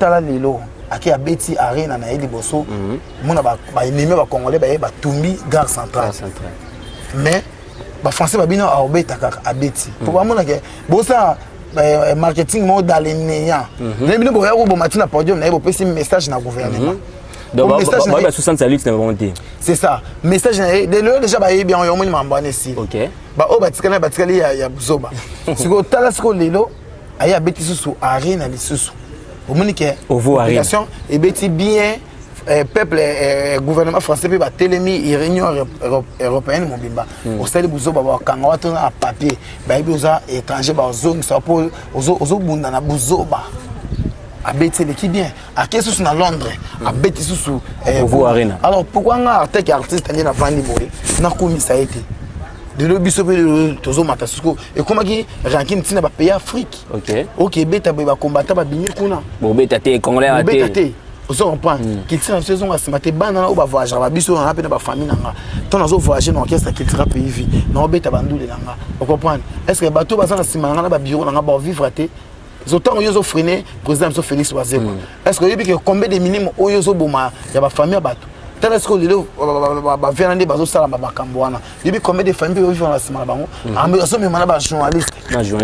Tala lelo ake abeti arena na ye liboso, mona baennemi bacongolais baye batumbi gare centrale, mais bafrançais babino aobeta kaka, abeti po bamonake bosala marketing moko dans le néant. Naye bino boya koboma ntina podium na ye, bopesi message na gouvernement. Donc basusanisa luxe na bango te. C'est ça, message na ye lelo déjà bayebi yango. Yomoni mambo wana esili, baoyo batikali batikali ya buzoba. Sikoyo tala, sikoyo lelo aye abeti susu arena lisusu, omoni ke population ebeti bien, peuple, gouvernement français mpe batelemi, Union européenne mobimba. Osali buzoba, bakanga wa toza na papier, bayebi oza étranger, bazongisa mpo ozobunda na buzoba. Abeti, eleki bien, ake susu na Londres, abeti susu. Alors pourquoi nga arteke artiste nde navandi boye nakumisa ye te? Lelo biso mpe tozomata, siko ekomaki ranking ntina bapays Afrique. Ok, ebeta boye, bakombata babimi kuna. Bobeta te, congolais. Bobeta te, ozo comprendre? Culture na biso ezonga nsima te. Bana na oyo bavoyageaka babiso nanga mpe na bafamille na nga, ntango nazo voyage na orchestre Cultura Pays Vie, naobeta bandule na nga, ocomprendre? Est ce que bato baza na nsima na nga na babureau na nga bavivre te? Ntango yo ozofreiner président biso Félix Wazekwa, est ce que oyebi ke combien de minime oyo ozoboma ya bafamille ya bato? Tala sikoyo lelo baviana nde bazosalama makambo wana. Yebi combien de famille mpe ovivre na nsima na bango? Azomema na bajournaliste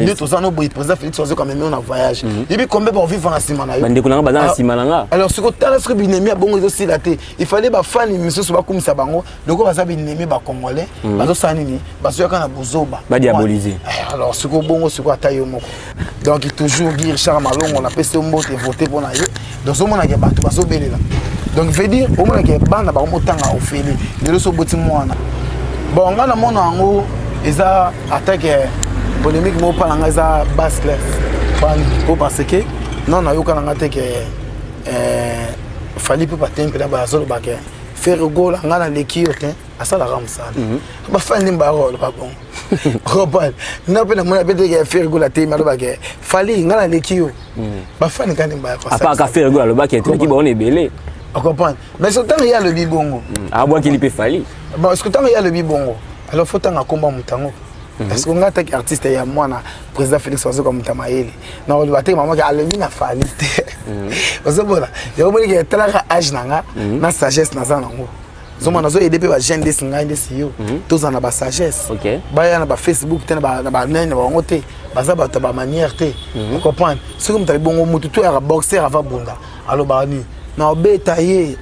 nde toza no boye. Président Félix Wazekwa amemi yo na voyage, yebi combien baovivre na nsima na yo? Bandeko nanga baza na nsima na nga. Alors sikoyo tala, sikoyo binemi ya bongo ezosila te. Il fallait bafani misusu bakumisa bango loko baza binemi bacongolais. Bazosala nini? Bazoyaka na bozoba. Badiaboliser. Alors sikoyo bongo, sikoyo ata yo moko. Donc toujours Guy Richard Malongo, napesi yo mbote, vote mpo na ye. Donc ozomonake bato bazobelela, donc veut dire omonake bana bakomotanga ofele. Lelo so oboti mwana, bon, ngai namona yango eza atake polémique moko mpa na ngai, eza basse classe po parce que non, nayoka na ngai te ke Fally mpe batemi mpena bazolobake Ferre Gola ngai naleki yo te, asalaka mosala. Bafani nde bakoloba bongo, comprendre? Nga mpe namona mpe teke Ferre Gola te, alobake Fally ngai naleki yo, bafani kani. Apaka Ferre Gola alobaki etoleki bango na ebele. Ocomprendre? Mais so ntango ye alobi bongo, abwakeli mpe Fally. Bon, parce que ntango ye alobi bongo, alors faut tanga komba moto yango, parce que nga taki artiste ya mwana président Félix Wazekwa, moto ya mayele, nakoloba te mamaki alobi na Fally te. Ozomona yango, moniki etalaka age na nga na sagesse naza nango. Ozomona, nazoyede mpe bajeune ndesi ngai ndesi yo, tozala na basagesse. Baya na bafacebook te, na banani na bango te, baza bato ya bamanière te, comprendre? Soki moto alibongo, motu to yaka boxer ava bunda, alobaka nini? Na obeta ye.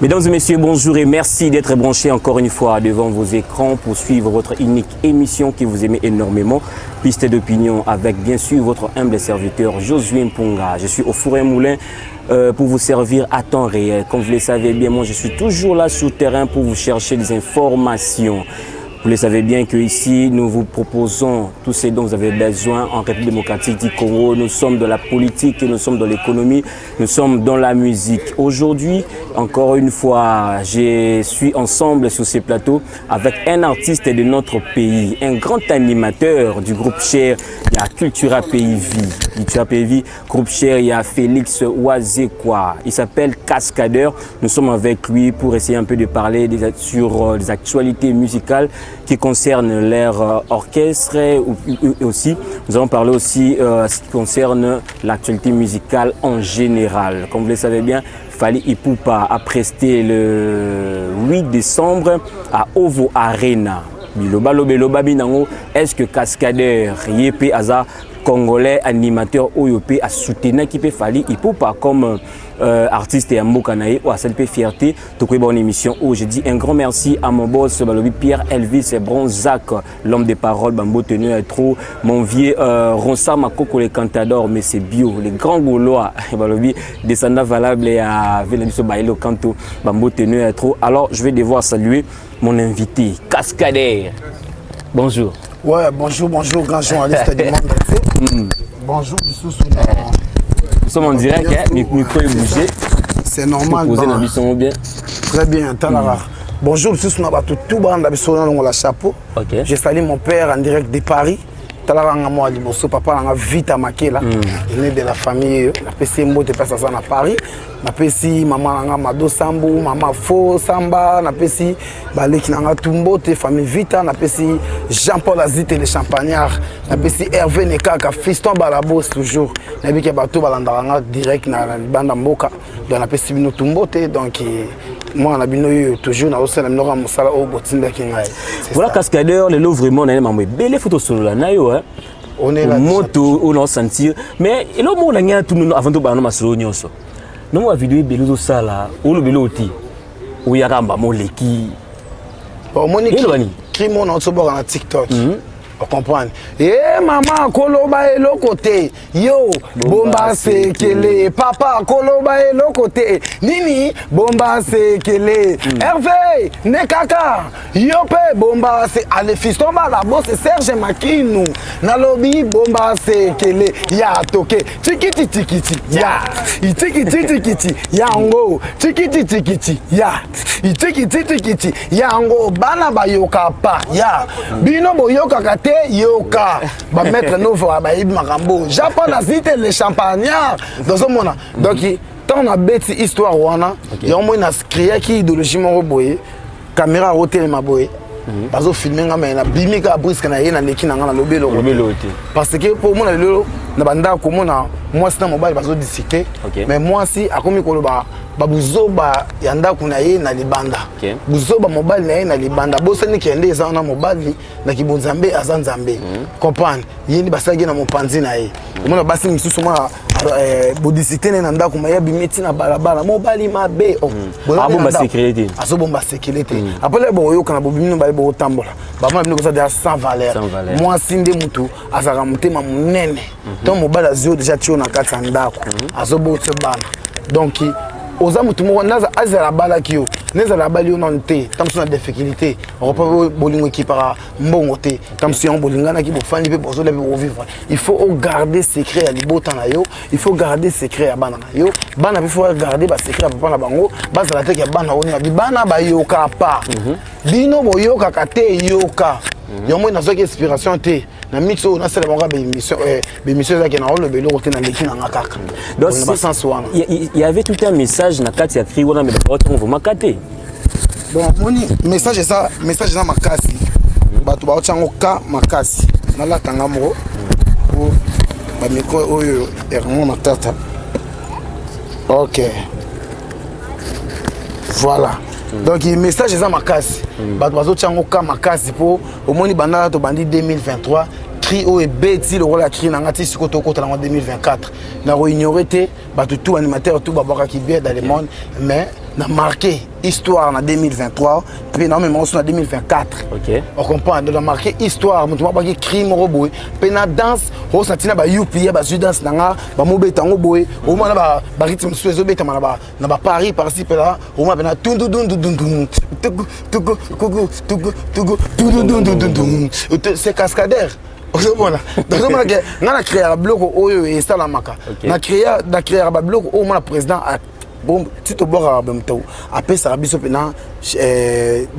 Mesdames et messieurs, bonjour et merci d'être branchés encore une fois devant vos écrans pour suivre votre unique émission qui vous aimez énormément, Piste d'opinion, avec bien sûr votre humble serviteur Josué Mpunga. Je suis au four et moulin pour vous servir à temps réel. Comme vous le savez bien, moi je suis toujours là sur terrain pour vous chercher des informations. Vous le savez bien qu'ici, nous vous proposons tout ce dont vous avez besoin en République démocratique du Congo. Nous sommes dans la politique, nous sommes dans l'économie, nous sommes dans la musique. Aujourd'hui, encore une fois, je suis ensemble sur ces plateaux avec un artiste de notre pays, un grand animateur du groupe Cher, il y a Cultura Pays Vie. Cultura Pays Vie, groupe Cher, il y a Félix Wazekwa. Il s'appelle Cascadeur. Nous sommes avec lui pour essayer un peu de parler sur les actualités musicales qui concernent leur orchestre et aussi, nous allons parler aussi ce qui concerne l'actualité musicale en général. Comme vous le savez bien, Fally Ipupa a presté le 8 décembre à Ovo Arena. Biloba lobeloba binango, est-ce que Cascadeur ye pe aza congolais animateur oyo pe asoutenaki pe Fally Ipupa comme artiste ya mboka na ye oyo asali mpe fierté? Tokoyeba wana émission oyo. Je dis un grand merci à mon boss balobi Pierre Elvis Bronzac, l'homme de parole, bambo tenu ya trop, mon vieux Ronsard Makoko, le cantador, mais c'est bio, les grands Gaulois balobi descendant valable ya vena biso Bailo Kanto, bambo tenu ya trop. Alors je vais devoir saluer mon invité Cascadeur. Bonjour. Ouais, bonjour, bonjour, grand journaliste du monde entier. Bonjour, lisusu. Nous sommes en direct, hein, micro est bougé. C'est normal. Posé na biso bien. Très bien, talaka. Bonjour, lisusu na bato tout banda biso na longola chapeau. Je salue mon père en direct de Paris. Talaka nga mwa liboso, papa nanga Vita Makela, aîné de la famille, napesi ye mbote place aza na Paris. Napesi mama na nga Mado Sambu, mama Fo Samba, napesi baleki na nga Tumbote, famille Vita, napesi Jean-Paul Azite le Champagnard, napesi Hervé Nekaka, Fiston Balabos toujours. Nayebi ke bato balandaka nga direct na libanda mboka, donc napesi bino Tumbote, donc mwana na bino oyo toujours nazosala bino kaka mosala oyo botindaki ngai. Voilà, cascadeur, lelo vraiment na mambo ebele faut tosolola na yo, hein. On est là. Moto oyo naosentir, mais eloko moko na ngai natunu avant tobanda masolo nyonso, nomo bavideo ebele ozosala, olobeli oyo te, oyaka mbama oleki. Omoni Eloba nini? Crime oyo naotoboka na TikTok, ocomprendre e mama koloba eloko te, yo bomba sekele, papa koloba eloko te, nini, bomba sekele, Hervé ne kaka yo mpe bomba se ale, Fiston Balabose, Serge Makinu, nalobi bomba sekele ya toke tikiti tikiti ya itikiti tikiti yango tikiti tikiti ya itikiti tikiti yango. Bana bayoka pa ya bino boyokaka te, yoka bamaître novo bayebi makambo. Japon azite le Champagnard, tozomona. Donc ntango nabeti histoire wana, yango moi nacréaki idéologie moko boye, caméra akotelema boye, bazofilme nga, me nabimi kaka brusque na ye, naleki na nga, nalobi eloko olobi eloko te. Parce que mpo omona lelo na bandako, komona mwasi na mobali bazodiscute, mais mwasi akomi koloba babuzoba ya ndako na ye na libanda, buzoba mobali na ye na libanda. Bosani kende eza wana, mobali na kibonzambe aza Nzambe, comprendre ye nde basalaki na mopanzi na ye. Omona basi misusu mwana bodiscute ne na ndako, ma ye abimi ti na balabala, mobali mabe. Oh, boza nde Abomba na ndako. Secret te. Azobomba sekele te. Après le boyokana, bobimi bino bokotambola, bamona bino koza deja sans valeur. Sans valeur. Mwasi nde mutu azalaka motema monene. Ntango mobali azwi yo deja, tio na kati ya ndako, azobota bana, donc oza motu moko azala abalaki yo, nezala abali yo nanu te, ta mosusu na difficulté okopa bolingo ekipaka mbongo te, ta mosusu yango bolinganaki, bofandi mpe bozolia mpe bovivre. Il faut ogarder secret ya libota na yo, il faut garder secret ya bana na yo. Bana mpe faut garder basecret ya papa na bango, bazala teke ya bana oyo nabi bana bayoka pa bino boyokaka te, yoka yango. Moi nazwaki inspiration te na mix oyo nasala bango baémission. Baémission ezalaki na oloba eloko te, naleki nanga kaka. Donc, na basens wana. Il y avait tout un message na kati ya cri wana, mais bato vraiment kate. Bon, moni message eza, message eza makasi, bato baotya yango ka makasi. Nalatanga moko po bamicro oyo ermo matata. Ok, voilà. Donc message eza makasi, bato bazotya yango ka makasi mpo omoni banda tobandi 2023, cri oyo ebeti lokola cri na nga ti sikoyo tokota nango 2024. Nakoignore te bato tout, animateur tout babwakaki bien dans le monde, mais na marqué histoire na 2023 mpe naomema oso na 2024. Ocomprendre, donc na marqué histoire, moto moko abwaki cri moko boye mpe na danse osa ntina ba upa bazwi danse na nga, bamobeta yango boye, omona barythme mosusu ezobetama na baparis par-ci mpe là, omona mpena tundudundudundun tuku tuku kuku tuku tuku tundudundudundun, c'est cascadeur. Ozomona, ozomona ke nga na créaka biloko oyo esalamaka, na créaka babiloko oyo omona président bon ti tobwakaka bamoto apesaka biso mpena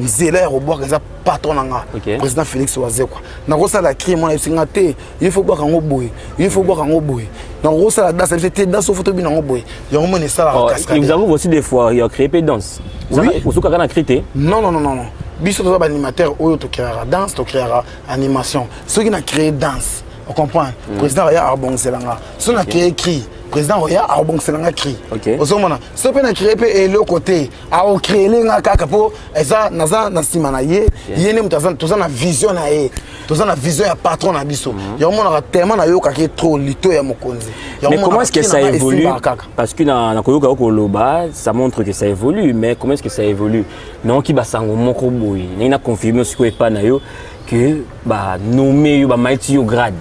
nzela ya kobwaka, eza patron na nga, président Félix Wazekwa. Nakosala cri mona yebisi nga te, ye faut bwaka yango boye, ye faut bwaka yango boye. Nakokosala danse biso te, danse ofo tobina yango boye, yango mona esalaka. Oh, cascade. il vous arrive aussi des fois il y a créé pe danse? Oui. Osukaka na cri te? Non, non, non, non, non. Biso toza baanimateur oyo tocréaka danse, tocréaka animation. Soki na créé danse, ocomprendre, président oya abongisela nga. Soki na créé cri, président oya abongisela nga cri. Ozomona, soki mpe na créé mpe eloko te, aocréele nga kaka mpo eza naza na nsima na ye. Ye nde moto toza na vision na ye, toza na vision ya patron na biso. Yango monaka tellement nayokaki trop lito ya mokonzi. Mais comment est-ce que ça évolue? Kaka. Parce que na koyoka koloba, ça montre que ça évolue, mais comment est-ce que ça évolue? Naoki basango moko boye ndenge na confirme sikoyo epa na yo que banome yo, bamaiti yo grade,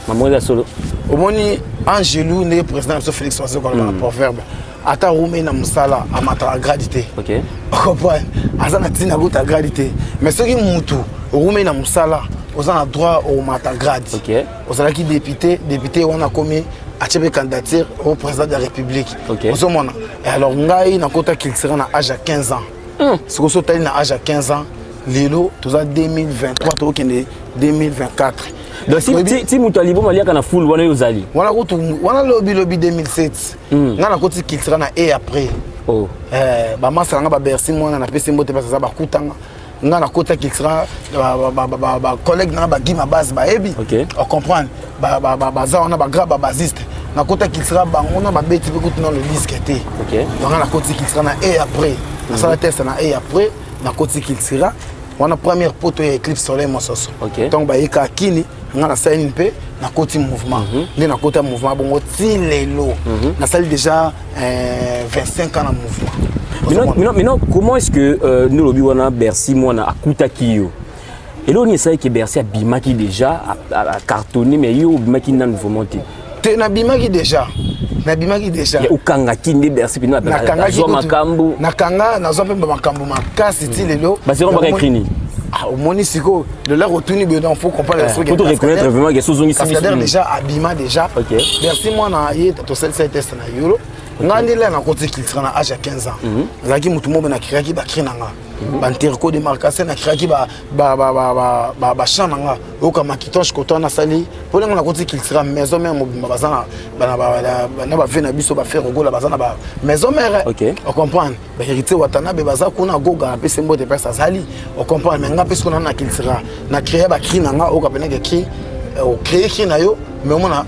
mamongo eza solo? Omoni angelu ndenge président na biso Félix Wazekwa na proverbe, ata rumei na mosala, amataka grade te. Ocomprendre, aza na ntina kuta grade te, mais soki mutu orumei na mosala, oza na droit omata grade. Ozalaki député, député wana akomi atie mpe candidature au président de la République. Ozomona, et alors ngai nakota culture na âge ya 15 ans. Sikoyo so otali na âge ya 15 ans, lelo toza 2023, tokokende 2024. Donc si moto aliboma aliaka na fulu wana, yo ozali. Wana kutu wana lobi lobi 2007, nga nakoti Cultura na e après. Oh. Bamasa nanga babersi mwana, napesi mbote mpasi aza bakutanga nga nakota Cultura, bacollègue nanga bagima base bayebi. Ocomprendre, baza wana bagra babasiste. Nakota Cultura, bango na babeti mpe kutu nano disque te. Donc nga nakoti Cultura na e après, nasala test na e après, nakoti Cultura wana, première poto ya Eclipse Soleil Mososo. Donc bayeka kini, nga nasali nini mpe nakoti mouvement. Nde nakota mouvement bongo ti lelo, nasali déjà 25 ans na mouvement. Maintenant, comment est-ce que nous lobi wana Bercy mwana akutaki yo? Eloko nini esalaki Bercy abimaki déjà acartonné, mais yo obimaki nanu vraiment te? Te, nabimaki déjà, nabimaki déjà. Okangaki nde Bercy mpena azwa makambo? Nakanga, nazwa mpe makambo makasi ti lelo. Basero baka écrit nini? Omoni sikoyo lelo otuni boye, donc faut comprendre. Faut to reconnaître vraiment que sozongisi. Cascadeur déjà abima déjà. Bercy mwana ye, tosalisa test na yolo. Nga nde le nakoti Cultura na age ya 15 ans. Nazalaki motu moko nacréaki bacri na nga, banterco de marcasse, nacréaki bachant na nga oyoka makitonche koto nasali mpo ndenge nakoti Cultura. Maison Mère mobimba baza na bave na biso, baFerre Gola baza na ba Maison Mère, ocomprendre, bahéritier Watanabe baza kuna, Goga apesi mbote mpesi azali, ocomprendre. Mais nga mpe sikoyo na Cultura na créé bacri na nga, oyoka penake cri, ocréé cri na yo, mais omona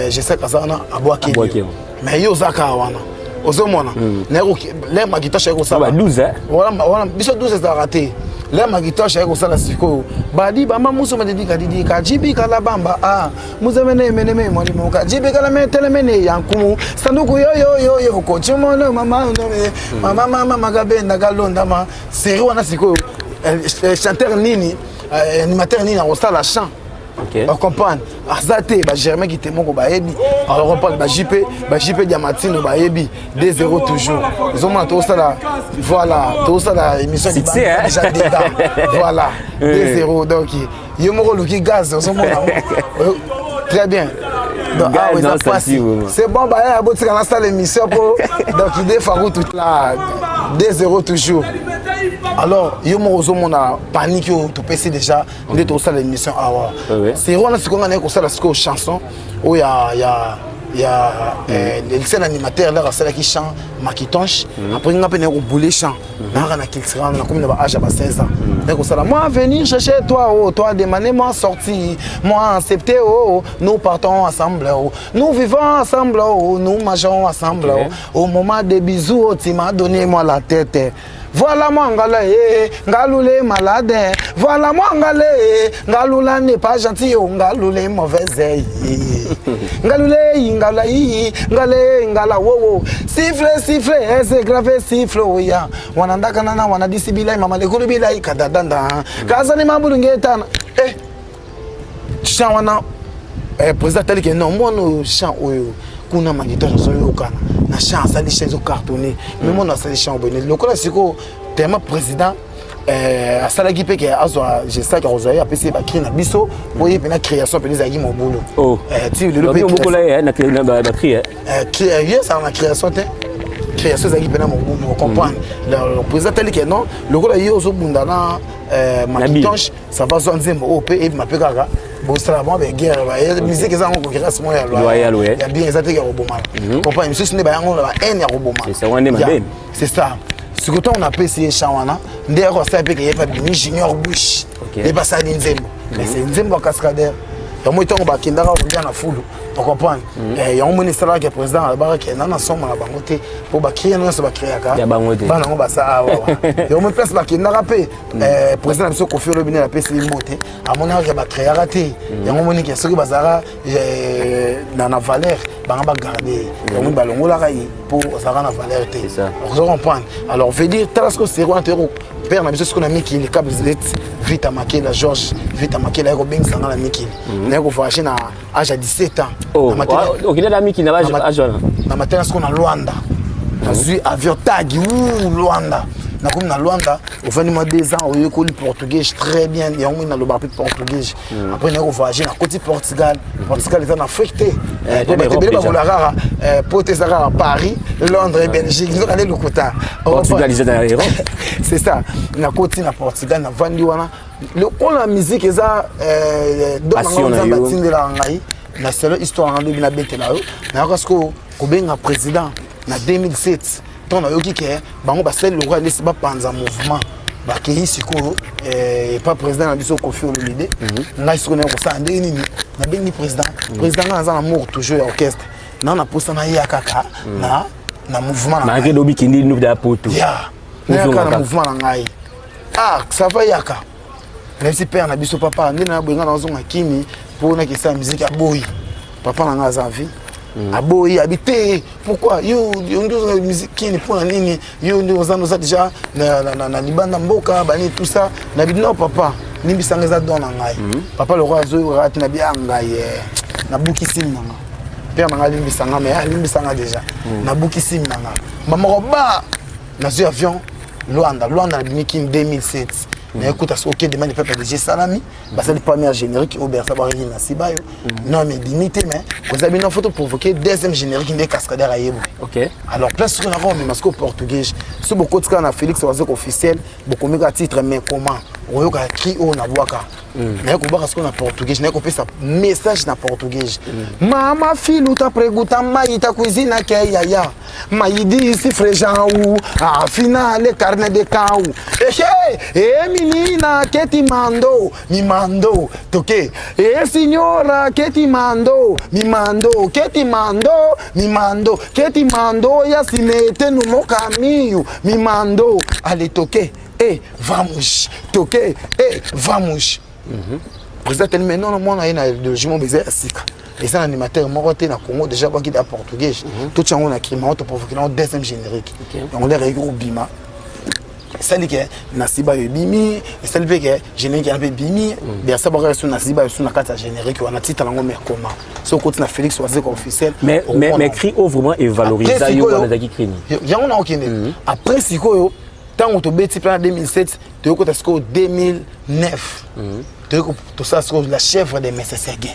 Jesek aza wana, abwaki yo, mais yo oza kaka wana, ozomona l'heure Makitoche aye kosala biso 12 ezalaka te. L'heure Makitoche aye kosala sikoyo badi bamba muso madidi kadidi kajibi kala bamba a muzemene meneme mwalimu kajibi kala metelemene ya nkumu sanduku yoyoyoyo kochimono mama mama mama makabenda kalondama série wana. Sikoyo chanteur nini, animateur nini akosala chant? Ocomprendre, aza te. Bagermain kite moko bayebi, ocomprendre, baJP, baJP Diamatino bayebi 2-0 toujours. Ozomona tozosala, voilà, tozosala émission déjà dedans, voilà, 2-0. Donc yo moko oluki gaz, ozomona très bien. Donc awa eza pasi, c'est bon, baya botika nasala émission po. Donc idée farutu la 2-0 toujours. Alors yo moko ozomona panique oyo topesi déjà nde tokosala émission awa. Série wana sikoyo nga naye kosala sikoyo chanson oyo ya lycée animateur. L'heure asalaki chant makitonche, après nga mpe naye kobule chant nayaka na Culture wana, nakomi na baage ya ba 16 ans, naye kosala moi venir chercher toi, oh toi demander moi sortir, moi accepter, oh nous partons ensemble, oh nous vivons ensemble, oh nous mangeons ensemble, oh au moment des bisous, oh tu m'as donné moi la tête. Voilà moi ngala eh ngalule malade, voilà moi ngale ngalula n'est pas gentil, oh ngalule mauvaise, ngalule ngala ngale ngala wo wo siffle siffle, c'est grave siffle oya wana ndaka nana wana disibila mama lekulu bila kadadanda kazani mabulungetana eh chant wana. Président atali ke non, mwana oyo, chant oyo kuna Makitoche azoyokana na chant, asali chant ezocartonne, mais mwana asali chant boye lokola sikoyo tellement président asalaki mpe ke azwa Jesaki, akozwa ye, apesi ye bacri na biso po ye mpena création mpena ezalaki mobulu. Ti lelo mpe ye ezala na création te, création ezalaki mpena mobulu, comprendre. Le président atali ke non, lokola ye ozobunda na Makitonche, ça va, zwa nzembo oyo mpe ebima mpe kaka bosala mwa baguerre. Musique eza yango concurrence moko ya bien, eza te ya kobomana, comprendre. Misusu nde bayango na bahaine ya koboma, c'est ça. Sikoyo ntango napesi ye chant wana, nde yako asala mpe ke ye mpe abimi Junior Bush, ye mpe asali nzembo, mais c'est nzembo ya cascadeur. Yango ntango bakendaka kolia na fulu, ocomprendre, yango moni esalaka président alobaka ke na somo na bango te, mpo bacrie nyonso bacréaka bana yango basa awa. Yango moni place bakendaka mpe président na biso Kofi olobi nde napesi ye mbote, amonaka bacréaka te. Yango moni ke soki bazalaka na valeur, bango bagarde yango, balongolaka ye mpo azalaka na valeur te, ozo comprendre. Alors veut dire, tala sikoyo série wana, toyeko père na biso sikoyo na mikili cap Vita Makela, George Vita Makela, aye kobengisa nga na mikili, naye kovoyage na age ya 17 ans. Okende na mikili na age wana? Na matela sikoyo na Lwanda, nazwi avion tagi Lwanda, nakomi na Lwanda, ofandi mwa 2 ans, oyekoli portugais très bien. Yango moi nalobaka mpe portugais. Après naye kovoyage, nakoti Portugal. Portugal eza na Afrique te, bato ebele bakola kaka po te eza kaka Paris, Londres et Belgique, nzoka nde lokuta. Portugal eza na Europe. C'est ça. Nakoti na Portugal, navandi wana. Lokola musique eza don na Passion ngai, na Nzambe yo. atindelaka ngai na selo. Histoire nanga ndobi nabetela yo, nayoka sikoyo kobenga président na 2007. Ntango nayoki ke bango basali lokola lesi bapanza mouvement, bakei sikoyo epa président na biso Kofi Olomide. Ngai sikoyo naye kosala ndenge nini? Nabengi président. Président, ngai naza na amour toujours ya orchestre, na posa naya kaka na mouvement na ngai. Malgré lobi kindi nuku da poto. Ya, Ozonga nayaka na kaka. mouvement na ngai. Ah, ça va, yaka. Nayebisi père na biso: papa, nde na boye, ngai nazonga kini mpo nakesala musique. Aboyi. Papa na ngai aza vie, aboyi, abi te. Pourquoi yo yo nde ozonga musique kini? Mpo na nini? Yo nde oza déjà na libanda mboka banini, tout ça. Nabi: non papa, limbisanga, eza don na ngai. Papa lokwa azoyoka te. Nabi: a ngai nabuki simi na nga. Père na ngai alimbisanga, mais alimbisanga déjà. Nabuki simi na nga bamoko ba nazwi avion Luanda. Luanda, nabimi kini 2007, nayekuta soki okende mani peuple déjà esalami, basali première générique oyo Bersa bakaki na siba yo. Non, mais ebimi te, mais koza bino faut provoquer deuxième générique nde Cascadeur ayeboye. Alors place soki nako omema sikoyo portugais, so bokoti kaka na Félix Wazekwa officiel, bokomi kaka titre. Mais comment okoyoka cri oyo nabwaka? Naye kobwaka sikoyo na portugais, naye kopesa message na portugais: mama filho tá pergunta mãe tá cozinha que yaya mãe disse feijão, afinal é carne de cão. Eche e menina que te mandou, me mandou toque e senhora que te mandou, me mandou que te mandou, me mandou que te mandou e se mete no meu caminho, me mandou allez toque e vamos toque e vamos. Président teli, mais non, mwana ye na idéologie moko eza ya sika, eza na animateur moko te na Congo déjà bwaki da portugais. Totia yango na crime yango, toprovoke nango deuxième générique. Yango nde ayaki kobima, esali ke nasiba oyo ebimi, esali mpe ke générique wana mpe ebimi. Bersa bwaka so nasiba oyo so na kati ya générique wana, titre yango mais comment so okoti na Félix Wazekwa officiel. Mais cri oyo vraiment evalorisa yo wana ezalaki cri nini? Yango na okende après. Sikoyo ntango tobeti mpe na 2007, toyokota sikoyo 2009, toyoko tosala sikoyo La Chèvre de Mesesegen.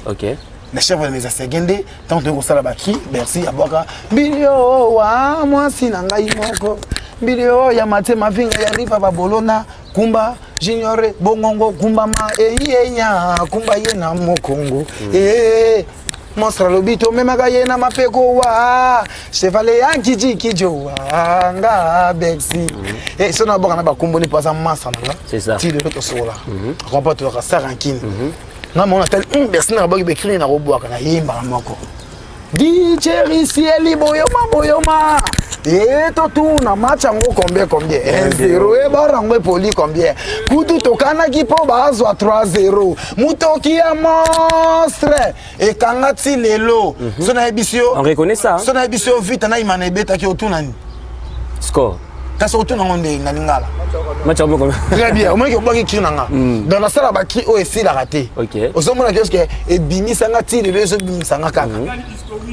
La Chèvre de Mesesegen nde ntango toyei kosala bacri. Bercy abwaka mbilio wa mwasi na ngai moko, mbilio ya matie mavinga ya riva babolona kumba junior bongongo kumbama eyenya kumba ye na mokongo e monstre alobi tomemaka ye na mapeko wa chevale ya kijikijo wa nga Bercy. So naboka na bakomboni mpo aza masa na nga. C'est ça. Ti lelo tosokola akompa, tozaka sa rankine. Nga mona tali Bercy na baboki becri na kobwaka na yembaka moko dicherisieli boyoma boyoma e totuna match yango combien combien? 1-0 ebara yango epoli combien? Kutu tokanaki mpo bazwa 3-0. Mutoki ya monstre ekanga ti lelo. So nayebisi yo On reconnaît ça, hein? So nayebisi yo vite nayima na ebetaki, otunani? Score. Kasi otuna ngo nde na lingala. Match yango combien? Très bien, omonaki obwaki cri na nga. Donc nasala bacri oyo esilaka te. Ozomona ke ebimisanga ti lelo, ezobimisanga kaka,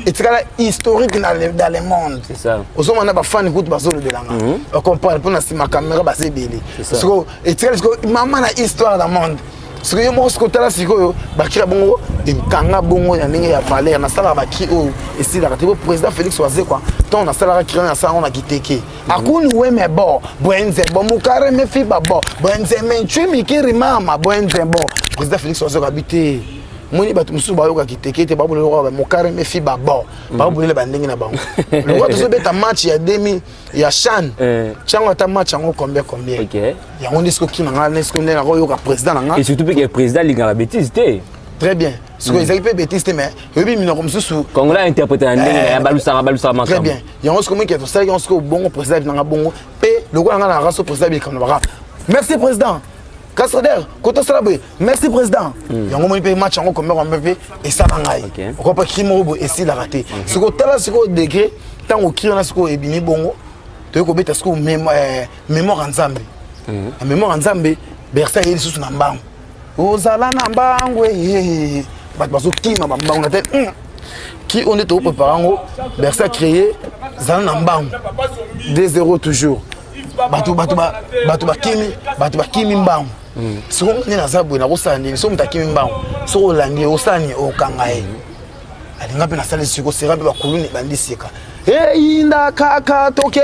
etikala historique dans le monde. C'est ça. Ozomona bafani kutu bazolobelanga, ocomprendre, mpo na nsima caméra baza ebele. C'est ça. Sikoyo etikali sikoyo mama na histoire na monde. Sikoyo yo moko sikoyo tala sikoyo bacri ya bongo ekanga bongo ya ndenge ya valeur. Nasalaka bacri oyo esilaka te po président Félix Wazekwa, ntango nasalaka cri wana, nasala yango na kiteke akuni weme bo bwenze bo mukare mefiba bo bwenze mencwi mikiri mama bwenze bo. Président Félix Wazekwa abi te, moni bato mosusu bayoka kiteke te, babolela lokola mokare mefiba bo, babolela bandenge na bango lokola tozobeta match ya 2000 ya CHAN. Tiango ata match yango combien combien? Yango nde sikoyo kina nga nde sikoyo nde nakoyoka président na nga. Et surtout mpe ke président alingaka bêtise te. Très bien, sikoyo ezalaki mpe bêtise te, mais oyebi minoko mosusu. Congolais interprète na ndenge na ye, balusaka balusaka Très makambo. bien, yango sikoyo moki tosalaki yango sikoyo bongo. Président nanga bongo mpe lokola nga na raso président bikambo na baka merci président Cascadeur kotosala boye, merci président. Yango moni mpe match yango combien combien mpe esala ngai. Okopa cri moko boye esilaka te. Sikoyo tala sikoyo degré ntango cri wana sikoyo ebimi bongo, toyei kobeta sikoyo mémoire ya Nzambe. Na mémoire ya Nzambe, Bercy aye lisusu na mbangu, ozala na mbangu eye bato bazokima bambangu na te ki oyo nde tokoprépare yango. Bercy a créé zala na mbangu 2-0 toujours, bato bakimi, bato bakimi mbangu. Sikoyo nde naza boye, nakosala ndeni? So moto akimi mbangu, soki olandi ye, osala nini? Okanga ye. Alinga mpe nasali siko sera mpe bakuluni ebandi sika. Eyinda kaka toke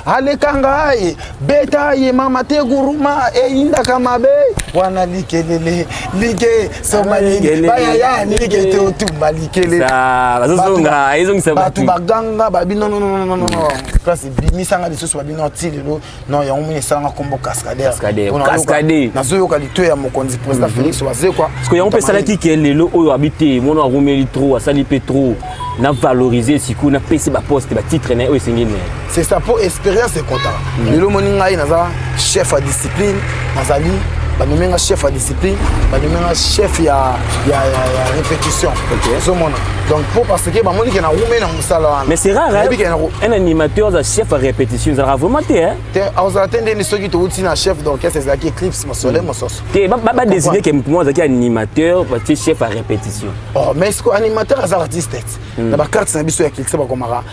aleka ngai beta ye mama te guruma eyindaka mabe wana likelele like soma nini bayaya like totumba likelele. Bazozonga ezongisa. Bato baganga babi non, non, non, non, non, non, place ebimisanga lisusu babi non ti lelo non. Yango moni esalanga nkombo Cascadeur. Cascadeur. Nazoyoka lito ya mokonzi, président Félix Wazekwa. Parce que yango mpe esalaki ke lelo oyo abi te mwana arumeli trop, asali mpe trop, na valoriser sikoyo, napesi baposte, batitre na ye oyo esengeli na ye. C'est ça, mpo expérience ekotaka. Lelo moni ngai naza chef ya discipline, nazali banomi nga chef ya discipline, banomi nga chef ya répétition. Ozomona, donc mpo parce que bamoni ke narume na mosala wana. Mais c'est rare, hein? Un animateur aza chef ya répétition, ezalaka vraiment te, hein? Te, azala te. Ndeni soki touti na chef d'orchestre, ezalaki Eclipse Mosole Mososo. Te, badésigne ke motu moko azalaki animateur, batie chef ya répétition. Oh, mais ce animateur aza artiste na bacarte na biso ya culture, bakomaka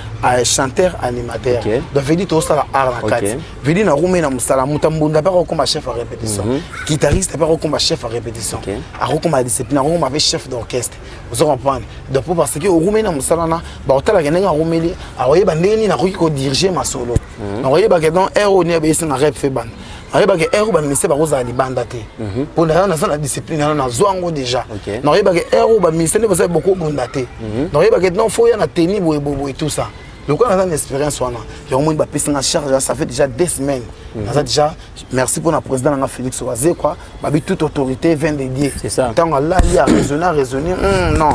chanteur, animateur. Donc veut dire tozosala art na kati, veut dire narume na mosala. Moto ambunda mpe akokoma chef ya répétition, guitariste mpe akokoma chef ya répétition, akokoma discipline, akokoma mpe chef d'orchestre. Ozo comprendre? Donc po parce que orumeli na mosala na bakotalaka ndenge arumeli, akoyeba ndenge nini akoki kodirige masolo. Nakoyebaka donc heure oyo nini abeyesinga rep fe banda, nayebaka heure oyo baministère bakozala libanda te, mpo naza na discipline wana, nazwa yango déjà. Nakoyebaka heure oyo baministère nde bazali bokobunda te, nakoyebaka non, faut ya na teni boye boye boye, tout ça. Lokola naza na expérience wana, yango moni bapesi nga charge. Ça fait déjà 2 semaines naza déjà. Merci mpona président nanga Félix Wazekwa. Babi toute autorité vient de Dieu. Ntango alali, araisonne, araisonne, non,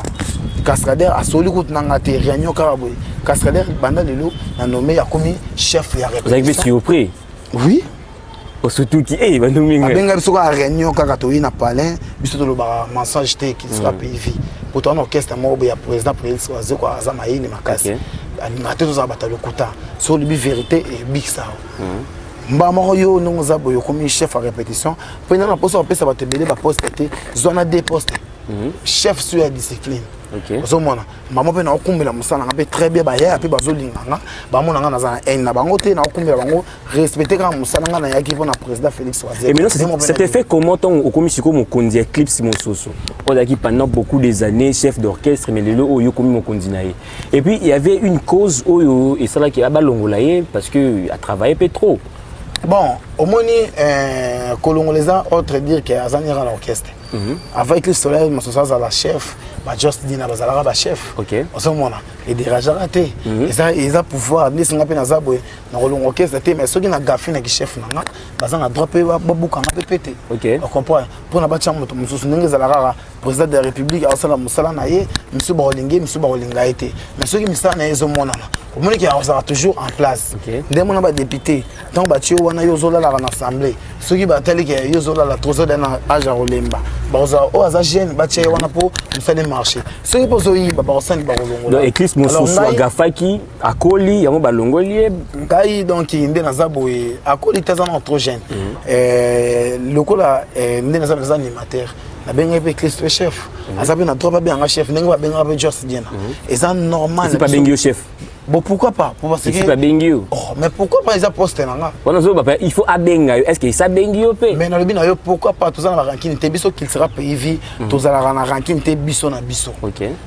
Cascadeur asoli kutu nanga te, réunion kaka boye, Cascadeur banda lelo na nommé, akomi chef ya répétition. Surpris? Oui. Osutuki e banomi? Abenga biso kaka réunion kaka, toyi na palin. Biso tolobaka mensonge te, qu'il sera pays vie po toza na orchestre moko boye ya président Félix Wazekwa. Aza mayele makasi, alingaka te tozala bato ya lokuta. So olobi vérité, ebikisa mba moko. Yo ndenge oza boye, okomi chef ya répétition mpo ina na mposa kopesa bato ebele baposte te, zwa na deux poste, chef so ya discipline. Ozomona, mama mpe naokumbela mosala nanga mpe très bien. Bayaya mpe bazolinga nga, bamona nga naza na haine na bango te, naokumbela bango, respecte kaka mosala nga nayaki mpo na président Félix. Et maintenant, c'était fait comment ntango okomi sikoyo mokonzi ya Eclipse Mososo, ozalaki pendant beaucoup des années chef d'orchestre, mais lelo oyo okomi mokonzi na ye? Et puis il y avait une cause oyo esalaki balongola ye, parce que atravaille mpe trop. Bon, omoni, kolongola eza autre dire ke aza nira na orchestre. Avant Eclipse Soleil Mososo azala chef, bajos dina bazalaka bachef. Ozomona, edérangeaka te. Eza pouvoir nde esinga mpe naza boye na kolonga orchestre te. Mais soki na gafi na kichef na nga, baza na droit mpe babukanga mpe pe te. Ocomprendre? Mpona batya moto mosusu, ndenge ezala kaka président de la République aosala mosala na ye, misusu bakolinga ye, misusu bakolinga ye te. Mais soki misala na ye ezomonana, omoniki akozala toujours en place. Nde mona badéputé, ntango batie yo wana, yo ozolalaka na assemblée, soki batali ke yo ozolala trop, ozoda na age ya kolemba, bakozala oyo aza jeune, batia ye wana mpo mosala marché. Soki mpo ozoyiba, bakosani, bakolongola. Donc Eclipse Mosusu agafaki, akoli, yango balongoli ye. Ngai donc nde naza boye, akoli te, aza na trop jeune. Lokola nde naza animateur, nabengaki mpe Eclipse mpe chef. Aza mpe na droit babenganga chef ndenge babengaka mpe Jos Diena, eza normal. Babengi yo chef? Bon, pourquoi pas? Pour parce que babengi yo. Oh, mais pourquoi pas? Eza poste na nga. Wana zo bapa, il faut abenga yo. Est-ce que esa bengi yo pe? Mais nalobi na yo, pourquoi pas? Toza na barancune te. Biso Cultura Pays Vie, tozalaka na rancune te, biso na biso.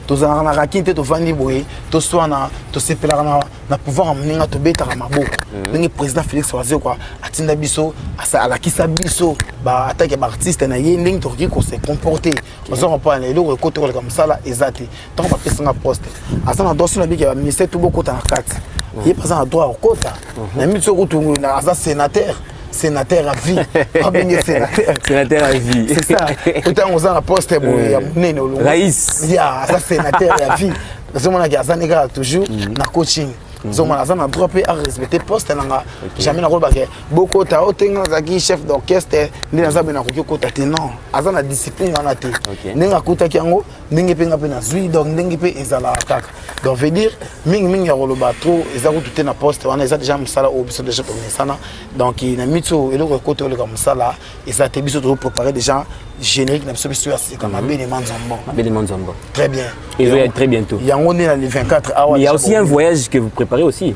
Tozalaka na rancune te. Tovandi boye, toswana, tosepelaka na pouvoir ya moninga, tobetaka maboko ndenge président Félix Wazekwa atinda biso, alakisa biso baatake baartiste na ye ndenge tokoki kose comporter. Oza comprendre? Eloko ekoti koleka mosala eza te. Ntango bapesanga poste, aza na droit. So nabiki ya baministère to bokota na kati, ye mpe aza na droit ya kokota na miti. Soki kutu aza sénateur, sénateur à vie, babenge sénateur. Sénateur à vie. C'est ça. Otango oza na poste boye ya monene, olongo. Raïs. Ya aza sénateur ya vie. Ozomonaki aza nde kaka toujours na coaching. Ozomona, aza na droit mpe arespecte poste na nga. Jamais nakolobake bokota o te, nga nazalaki chef d'orchestre, nde naza boye, nakoki okota te. Non, aza na discipline wana te. Ndenge akutaki yango, ndenge mpe nga mpe nazwi, donc ndenge mpe ezalaka kaka. Donc veut dire mingimingi ya koloba trop eza kutu te na poste wana. Eza déjà mosala oyo biso déjà tomesana. Donc na miti oyo, eloko ekota oleka mosala eza te. Biso tozopréparé déjà générique na biso, biso ya sika, Mabele Manzombo. Mabele Manzombo. Très bien. Et très bientôt. Yango nde na le 24 awa. Il y a aussi un voyage que vous préparez aussi.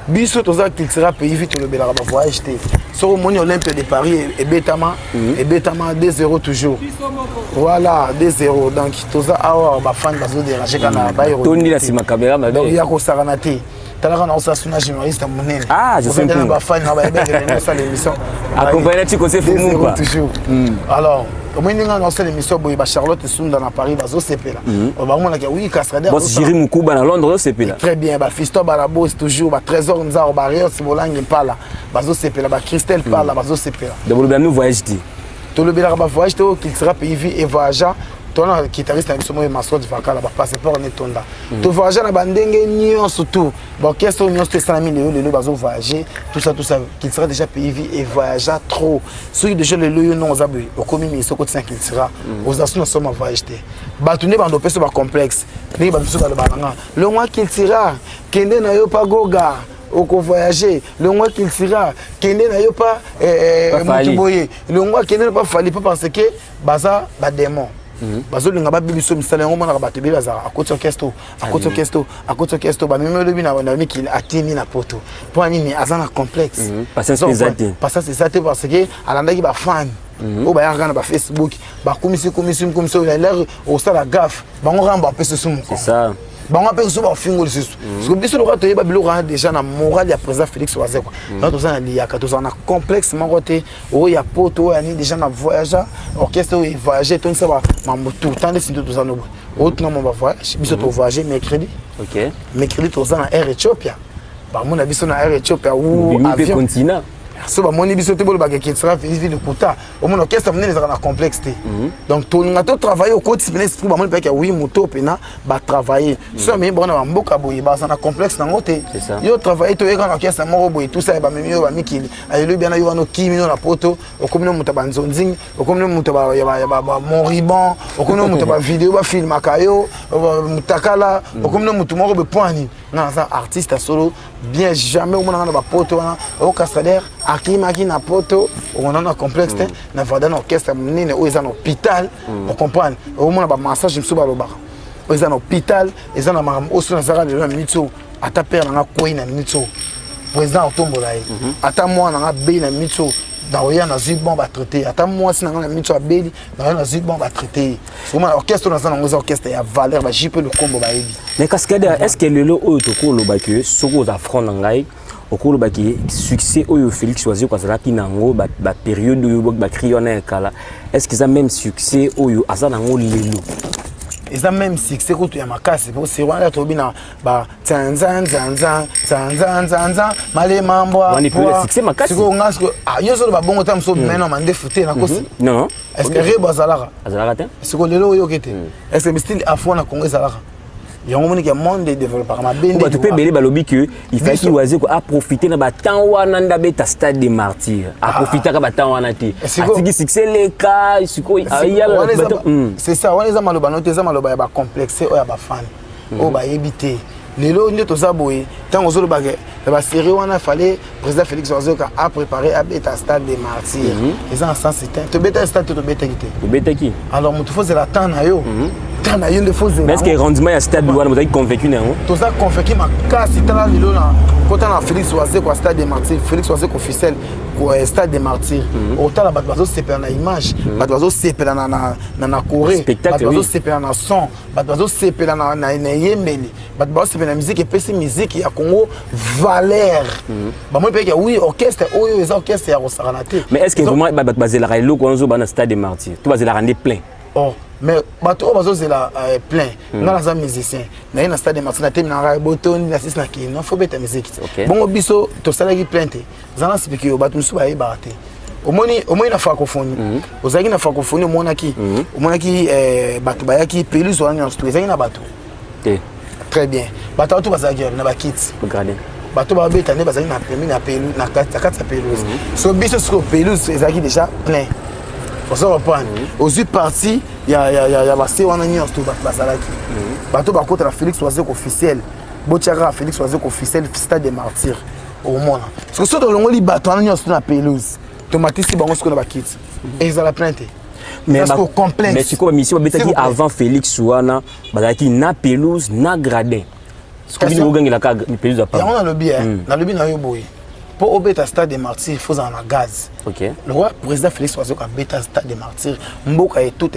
Biso toza Cultura Pays Vie, tolobelaka bavoyage te. Soki omoni Olympe de Paris ebetama, ebetama 2-0 toujours. Voilà, 2-0. Donc toza awa, bafani bazodérange kaka na tondi na nsima caméra. Donc ya kosakana te. Talaka na osala suna journaliste monene. Ah, je suis na bafani na bayebeke na osala émission. Accompagné Chico Sefu Mumba. Toujours. Alors, omoni ndenge na osala émission boye, ba Charlotte Sunda na Paris bazosepela. Bamonaka oui Cascadeur. Boss Jiri Mukuba na Londres osepela. Très bien, ba Fiston Balabos toujours, ba Trésor Nzaro, ba Rios Bolangi Mpala bazosepela, ba Christelle Pala bazosepela. Donc bolobela nous voyage te. Tolobelaka bavoyage te, oyo Cultura Pays Vie et voyagea tona guitariste na biso moyo Mascot Vakala, bapasseport netonda. Tovoyage na bandenge nyonso, tout baorchestre oyo nyonso to esalami lelo lelo bazovoyage, tout ça, tout ça. Cultura déjà Pays Vie et voyagea trop. Soki déjà lelo yo non oza boye, okomi ministre, okotisa Cultura, oza so na soma voyage te. Bato nde bando opesa bacomplexe, ndenge bato biso baloba nanga: longwa Cultura, kende na yo pa Goga, okovoyage. Longwa Cultura, kende na yo pa motu boye. Longwa, kende na pa Fally pa, parce que baza badémon, bazolinga babi biso misala. Yango omonaka bato ebele bazalaka akoti orchestre, akoti orchestre, akoti orchestre, bamemi olobi na mikili, atimi na poto. Mpo nini? Aza na complexe. Patience eza te, parce que alandaki bafani oyo bayaka na bafacebook, bakumisi kumisi kumisi. Oyo lere osala gaffe, bango kaka bapesa so mokongo, bango mpe so bafingo lisusu. Parce que biso lokola toyeba biloko wana déjà na moral ya président Félix Wazekwa, donc toza na liyaka, tozala na complexe moko te oyo ya poto, oyo ya nini. Déjà na voyage, orchestre oyo evoyage, etondisa mambo tout tant nde sinto toza noboye oyo tuna mo bavoyage. Biso tovoyage mercredi. Mercredi toza na Air Ethiopia, bamona biso na Air Ethiopia ou avion. So bamoni biso te, bolobaka Cultura Pays Vie lokuta. Omona orchestre monene ezalaka na complexe te. Donc tolinga totravaille, okotisi mpena esprit, bamoni mpeke wi moto mpena batravaille. So bamemi bango na bamboka boye, baza na complexe nango te. Yo travaille, toyeka na orchestre moko boye, tout ça, bamemi yo bamikili, ayelobi wana yo wana okimi no na poto, okomi no moto ya banzonzing, okomi no moto ya moribond, okomi no moto ya bavideo bafilmaka yo mutakala, okomi no motu moko bepwani. Nga naza artiste ya solo bien, jamais omona nga na bapoto wana o Cascadeur akimaki na poto. Omona na complexe te na vada na orchestre monene oyo eza na hôpital. Ocomprendre, omona bamassage mosusu balobaka oyo eza na hôpital, eza na makambo oyo so nazaka lelo na minute oyo, ata père nanga kwei na minute oyo, président otombola ye. Ata mwana nanga abeli na minute oyo, nakoya nazwi bon batraite. Ata mwasi nanga na minute oyo abeli, nakoya nazwi bon batraite ye. Omona orchestre oyo naza nango eza orchestre ya valeur, bajipe lokombo bayebi. Mais Cascadeur, est ce que lelo oyo tokoloba ke soki oza front na ngai, okolobaki succès oyo Félix Wazekwa azalaki nango bapériode oyo bacri wana ya kala, est ce que eza même succès oyo aza nango lelo? Eza même succès kutu ya makasi, po seri wana toyebi na ba nzanzanzanza nzanzanzanza malema. Mbwa sikoyo nga sikoyo yo solo babongo ta mosusu mena mandefu te, nakosi? Non. Est ce que Rebo azalaka? Azalaka te. Sikoyo lelo oyoki te, est ce que style afro na Congo ezalaka? Yango moniki ya monde edéveloppaka mabe. Bato mpe ebele balobi ke il fallait Wazekwa aprofite na batemps wana nde abeta Stade de Martyr. Aprofitaka batemps wana te, atiki succès eleka sikoyo. C'est ça, wana eza maloba no te, eza maloba ya bacomplexe oyo ya bafani oyo bayebi te. Lelo nde toza boye, ntango ozolobaka ya basérie wana, fallait président Félix Wazekwa apréparé abeta Stade de Martyr, eza na sens te. Tobeta stade te, tobetaki te. Tobetaki. Alors moto faut zela temps na yo, temps na yo nde faut zela. Mais est ce que rendement ya stade wana bozalaki convaincu na yango? Toza convaincu makasi. Tala lelo na kota na Félix Wazekwa Stade de Martyr, Félix Wazekwa officiel Stade de Martyr, otala bato bazosepela na image, bato bazosepela na choré, bato bazosepela na son, bato bazosepela na eyembeli, bato bazosepela na musique. Epesi musique ya Congo valeur. Bamoni mpeke oui, orchestre oyo eza orchestre ya kosakana te. Mais est ce que vraiment bato bazelaka eloko wana ozoba na Stade de Martyr to bazelaka nde plein? Oh, mais bato oyo bazozela plein, nga naza musicien, naye na Stade de Martyr, natemi na ngai botondi na sisi na kei no faut beta musique. Bongo biso tosalaki plein te, eza na sipiki oyo bato mosusu bayebaka te. Omoni, omoni na francophonie, ozalaki na francophonie, omonaki bato bayaki, pelouse wana nyonso to ezalaki na bato? Te. Très bien, bato wana to bazalaki na bakiti, bato babeta nde bazalaki na pembeni ya pelouse, na kati ya pelouse. So biso sikoyo pelouse ezalaki déjà plein, oza reprendre, ozwi partie ya base wana nyonso to bato bazalaki, bato bakota na Félix Wazekwa officiel, botia kaka Félix Wazekwa officiel Stade de Martyr, omona. Soki so tolongoli bato wana nyonso to na pelouse, tomatisi bango sikoyo na bakiti, ezala plein te. Mais sikoyo bamission babetaki avant Félix wana, bazalaki na pelouse na gradin, sikoyo bino bogangelaka pelouse ya Yango nalobi, nalobi na yo boye. Mpo obeta Stade de Martyr, faut ozala na gaz. Le roi président Félix Wazekwa abeta Stade de Martyr, mboka etout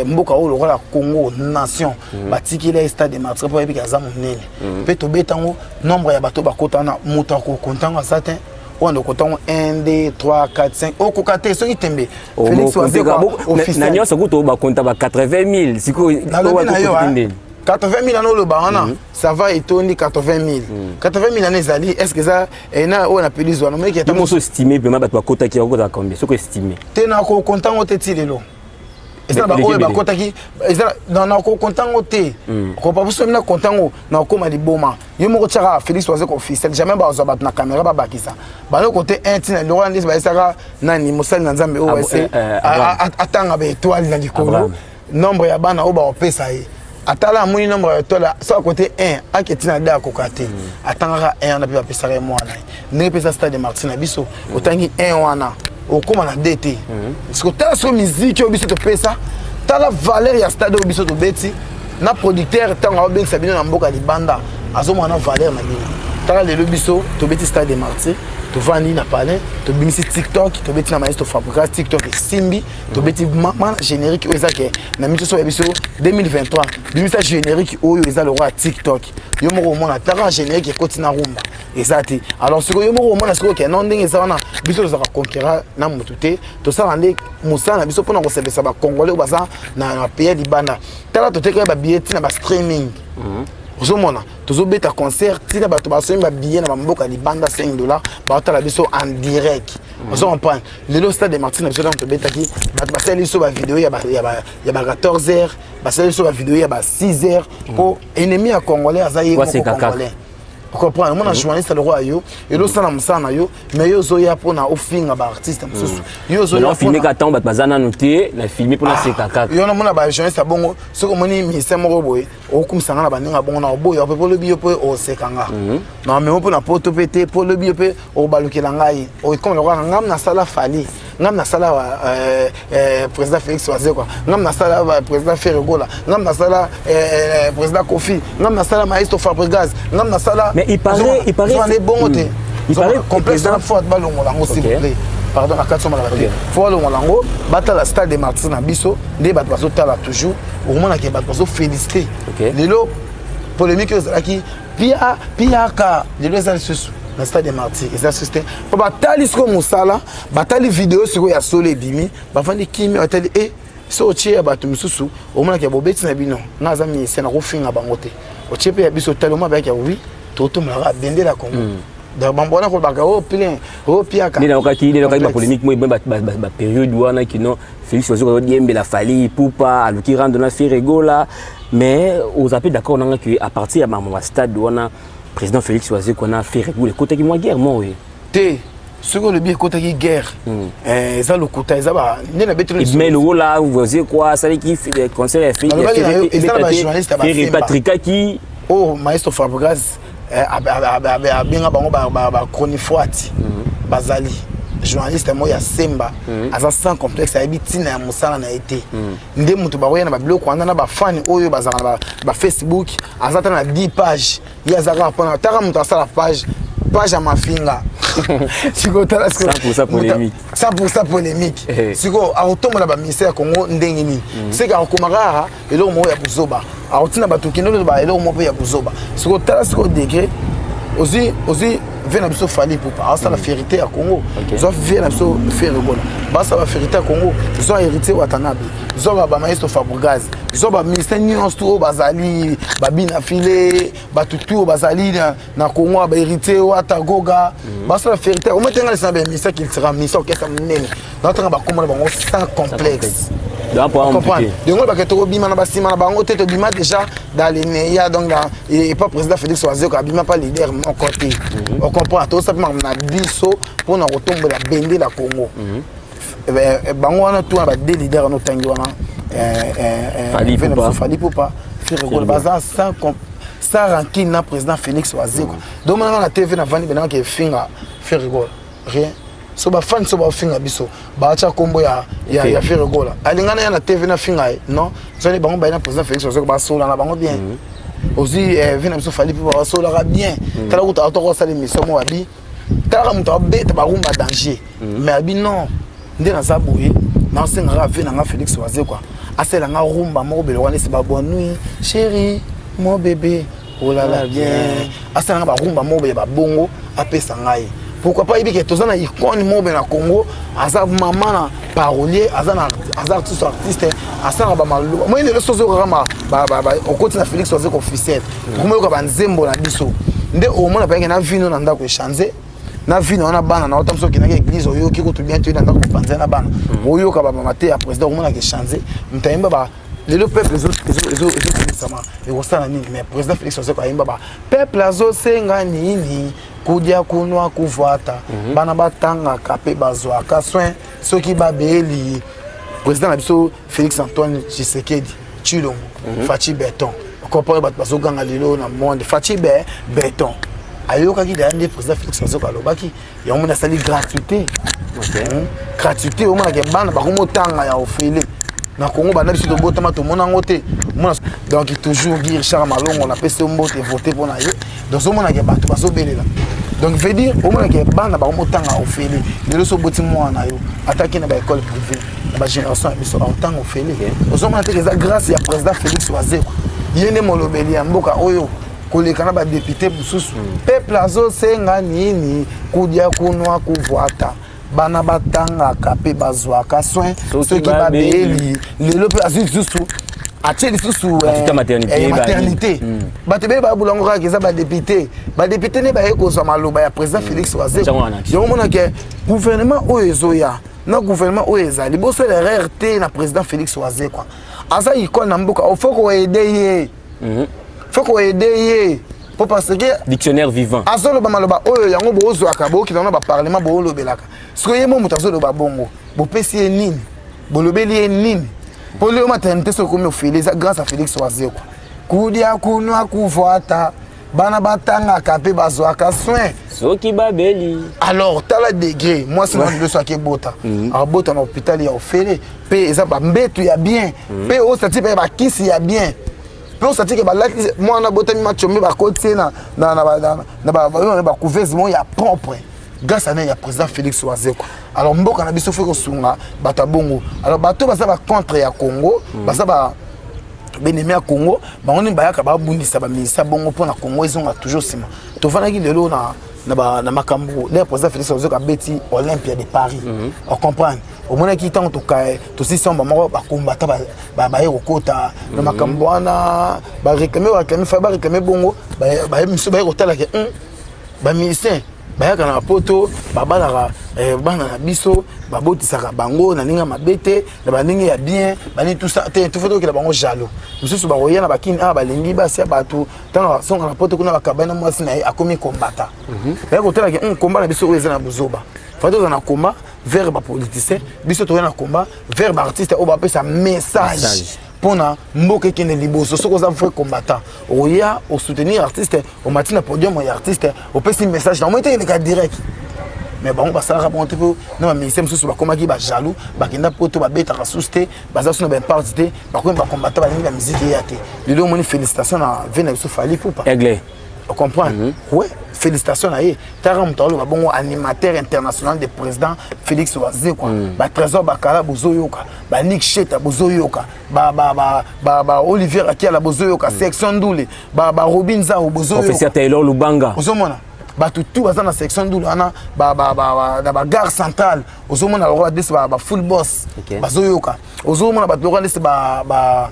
mboka oyo lokola Congo nation, batikeli ye Stade de Martyr mpo ayebiki aza monene. Mpe tobeta yango, nombre ya bato bakota wana, moto akokonta yango aza te. Oyo ndokota yango 1, 2, 3, 4, 5, okoka te. Soki tembe, Félix Wazekwa. Na nyonso kutu bakonta ba 80 000 sikoyo. Nalobi na yo, 80 000 wana oloba wana, ça va, etondi 80 000. 80 000 wana ezali, est ce que eza na oyo na pelise wana omeki? Ata moso estime vraiment, bato bakotaki bakotaka combien soki estime? Te, nakokonta yango te. Ti lelo eza na baoyo bakotaki, eza nakokonta yango te. Kopa biso na konta yango, nakokóma liboma. Yo moko tiaka Félix Wazekwa officiel, jamais bazwa bato na caméra babakisa baloko te. Un ntina lokola ndesi bayesaka nani, mosali na Nzambe oyo ese atanga baétoile na likolo, nombre ya bana oyo bakopesa ye, atala amoni nombre ya étoile, so akote 1 ake ntina de akoka te. Atangaka 1 wana mpe bapesaka ye mwana ye. Ndenge epesa Stade de Martyr na biso, otangi 1 wana, okóma na d te. Siko tala siko miziki oyo biso topesa, tala valeur ya stade oyo biso tobeti na producteur. Ntango aobengisa bino na mboka libanda, azomona na valeur na bino. Tala lelo biso tobeti Stade de Martyr, tovandi na palais, tobimisi TikTok, tobeti na maestro Fabregas, TikTok esimbi. Tobeti mama générique oyo eza ke na miso ya biso 2023. Bimisa générique oyo eza lokola ya TikTok, yo moko omona. Taka générique ekoti na rumba eza te. Alors sikoyo yo moko omona sikoyo ke non, ndenge eza wana, biso tozalaka concurrent na motu te. Tosala nde mosala na biso mpona kosepesa bacongolais oyo baza na pays libanda. Tala, totekaki babillet ntina bastreaming. Ozomona tozobeta concert, ntina bato basombi babillet na bamboka libanda 5 $, baotala biso en direct. Ozo comprendre? Lelo Stade de Martyr na biso, ntango tobetaki, bato basali biso bavideo ya ba 14 heures, basali biso bavideo ya ba 6 heures, mpo ennemi ya congolais aza ye moko congolais. Comprendre? Omona journaliste lokola yo, elosala mosala na yo, mais yo ozoya mpona ofinga baartiste mosusu. Yo ozoya ntango bato baza nanu te na filme mpona seka kaka. Yo namona bajournaliste ya bongo, soki omoni ministère moko boye okumisa nga na bandenge ya bongo, na oboya mpe, mpo lobi yo mpe oseka nga na memo mpo na poto mpe te, mpo lobi yo mpe obalukela ngai okoma lokola ngam nasala Fally, ngam nasala président Félix Wazekwa, ngam nasala président Ferre Gola, ngam nasala président Kofi, ngam nasala maestro Fabregas, ngam nasala. Mais il paraît bongo te. Complexe wana, faut balongola yango, s'il vous plaît, pardon, na kati somalaka te. Faut balongola yango, batala Stade de Martyr na biso nde bato bazotala toujours. Okomonake bato bazofélicité. Lelo polémique oyo ezalaki pia piaka, lelo eza lisusu na Stade de Martyr, eza lisusu te, mpo batali sikoyo mosala, batali video sikoyo ya solo ebimi, bafandi kimia, batali e so otie ya bato mosusu, omonaki ya bobeti na bino. Nga aza ministère, nakofinga bango te. Otie mpe ya biso, otali oma bayaki ya wi, totomolaka bendela Congo. Donc bambo wana kolobaka o plein o piaka. Nde nayokaki bapolémique mo bapériode wana kino Félix Wazekwa azodiembela Fally Ipupa, aluki rando na Ferre Gola. Mais oza mpe d'accord nanga ke à partir ya makambo ya stade wana, président Félix Wazekwa na Ferre Gola ekotaki mwa guerre mo oye? Te, soki olobi ekotaki guerre, eza lokuta, eza nde na beteli. Mais lokola Wazekwa asalaki concert ya Eza na bajournaliste. Ferre patrikaki. Oyo maestro Fabregas abenga bango bachronifoiti, bazali journaliste moko ya semba, aza sans complexe, ayebi ntina ya mosala na ye te. Nde moto bakoya na babiloko wana na bafani oyo bazalaka na bafacebook, aza ta na 10 page, ye aza kaka mpona taka moto asala page ya mafinga. Sikoyo tala. 100% polémique. 100% polémique. Sikoyo akotombola baministère ya Congo ndenge nini? Seke akokoma kaka eloko moko ya buzoba, akotina bato kende oloba eloko moko mpe ya buzoba. Sikoyo tala sikoyo degré ozwi vie na biso Fally Ipupa, aosala fierté ya Congo. Zwa vie na biso Ferre Gola, basala bafierté ya Congo. Zwa Héritier Watanabe, zwa bamaestro Fabregas, zwa baministère nyonso tu oyo bazali, babina file, bato tu oyo bazali na Congo, bahéritier Wata, Goga, basala fierté. Ometenga lisana baministère culturel, ministère orchestre monene, naotanga bakombo na bango sans complexe. Comprendre? Donc bake tokobima na basima na bango te. Tobima déjà dans les neya, donc et pas président Félix Wazekwa abima pa leader moko te. Ocomprendre? Tosala mpe makambo na biso mpona kotombola bendela Congo. Bango wana tu wana, bade leader wana otangi wana, Fally Ipupa, Ferre Gola, baza sans rancune na président Félix Wazekwa. Donc mananga na TV navandi benanga efinga Ferre Gola, rien. So bafani so baofinga biso, baatya nkombo ya Ferre Gola, alingana ya na TV na finga ye. Non, zoni bango baye na président Félix Wazekwa, basola na bango bien. Ozwi vie na biso Fally mpe basolaka bien. Tala kuta atoko osala émission mo babi. Talaka moto abeta barumba danger, mais abi non, nde naza boye, nasengaka ave na nga Félix Wazekwa asalelanga rumba moko beloko wana esi ba bonne nuit chéri, mon bébé, olala bien. Asalanga barumba moko boye, babongo apesa ngai. Pourquoi pas? Yebi ke toza na icône moko boye na Congo, aza mama na parolier, aza na aza artiste, artiste asalaka bamaloba moi. Lelo soki ozokaka, okoti na Félix Wazekwa officiel, okomoyoka banzembo na biso nde omona payeke na vino na ndako echange na vino wana. Bana na ota moso okendaki église, oyoki kutu bien toyi na ndako, mopanzi na bana oyoka bamama te ya président, okomonaka echange. Moto ayemba ba lelo peuple ezokimisama, ekosala nini? Mais président Félix Wazekwa ayemba ba peuple azosenga nini? Kudia, kunwa, kuvwata, bana batangaka mpe bazwaka soin soki babeli. Président na biso Félix Antoine Tshisekedi Tshilombo, Fatshi Béton, comprendre bato bazoganga lelo na monde, Fatshi be Béton ayokaki daya nde président Félix Wazekwa alobaki yango. Moni asali gratuité, gratuité. Omonaka bana bakomotanga ya ofele na Kongo. Banda biso tobotama, tomona yango te. Omona donc toujours Guy Richard Malongo, napesi yo mbote, vote mpo na ye. Donc ozomonaka bato bazobelela, donc veut dire omonaka bana bakomotanga ofele. Lelo so oboti mwana na yo, ataki na baécole privée na bagénération ya biso, aotanga ofele. Ozomona teke eza grâce ya président Félix Wazekwa, ye nde molobeli ya mboka oyo koleka na badéputé mosusu. Peuple azosenga nini? Kudia, kunwa, kuvwata, bana batangaka mpe bazwaka soin soki babeli. Lelo mpe azwi lisusu, atie lisusu maternité. Bato ebele babulango kaka eza badéputé. Badéputé nde baye kozwa maloba ya président Félix Wazekwa. Yango monake gouvernement oyo ezoya na gouvernement oyo ezali, bosala erreur te na président Félix Wazekwa. Aza icône na mboka, faut koaider ye, faut koaider ye po parce que dictionnaire vivant. Azoloba maloba oyo yango bozwaka, bookita na baparlement, boolobelaka. Soki ye mo moto azoloba bongo, bopesi ye nini? Bolobeli ye nini? Mpo lelo maternité soki okomi ofele, eza grâce à Félix Wazekwa. Kudia, kunwa, kuvwata, bana batangaka mpe bazwaka soin soki babeli. Alors tala degré mwasi na liboso ake ebota, abota na hôpital ya ofele, mpe eza bambeto ya bien, mpe osati mpe bakisi ya bien, mpe osati ke balati mwana abotami machombe, bakoti ye na bacouveuse moko ya propre, grâce à ya président Félix Wazekwa. Alors mboka na biso faut kosunga bato ya bongo. Alors bato baza bacontre ya Congo, baza ba benemi ya Congo, bango nini bayaka babundisa baministère bongo mpo na Congo ezonga toujours nsima. Tovandaki lelo na makambo le président Félix Wazekwa abeti Olympia de Paris, ocomprendre? Omonaki ntango tosisi moko bakombata baye kokota na makambo wana, baréclame, baréclame, fa baréclame bongo. Miso baye kotalaka bamusicien bayaka na poto, babalaka bana na biso, babotisaka bango na ndenge ya mabe te, na bandenge ya bien, banini tout ça te. Tofo tokela bango jaloux. Misusu bakoya na bakini awa, balingi basi ya bato. Ntango basonga na poto kuna, bakabani na mwasi na ye, akomi kombata. Baya kotalaki komba na biso oyo eza na bozoba. Fa toza na combat vers bapoliticien, biso toza na combat vers baartiste oyo bapesa message mpona mboka ekende liboso. Soki oza vrai combattant, oya osoutenir artiste, omati na podium ya artiste, opesi message na omoi te, eleka direct. Mais bango basalaka bango te, mpo na baministère mosusu bakomaki bajaloux, bakenda poto, babetaka susu te, baza su na baimparte te, bakomi bacombattant, balingi bamusike eya te. Lelo omoni, félicitation na ve na biso Fally Ipupa. Aigle. Ocomprendre? Ouais, félicitation na ye. Taka moto aloba bongo, animateur international de président Félix Wazekwa, batrésor bakala bozoyoka, banik Sheta bozoyoka, ba Olivier Akiala bozoyoka, section ndule, barobin Zao bozoyoka, professeur Taylor Lubanga. Ozomona bato tu baza na section ndule wana, na bagare centrale. Ozomona lokola ndesi bafull boss bazoyoka. Ozomona bato lokola ndesi ba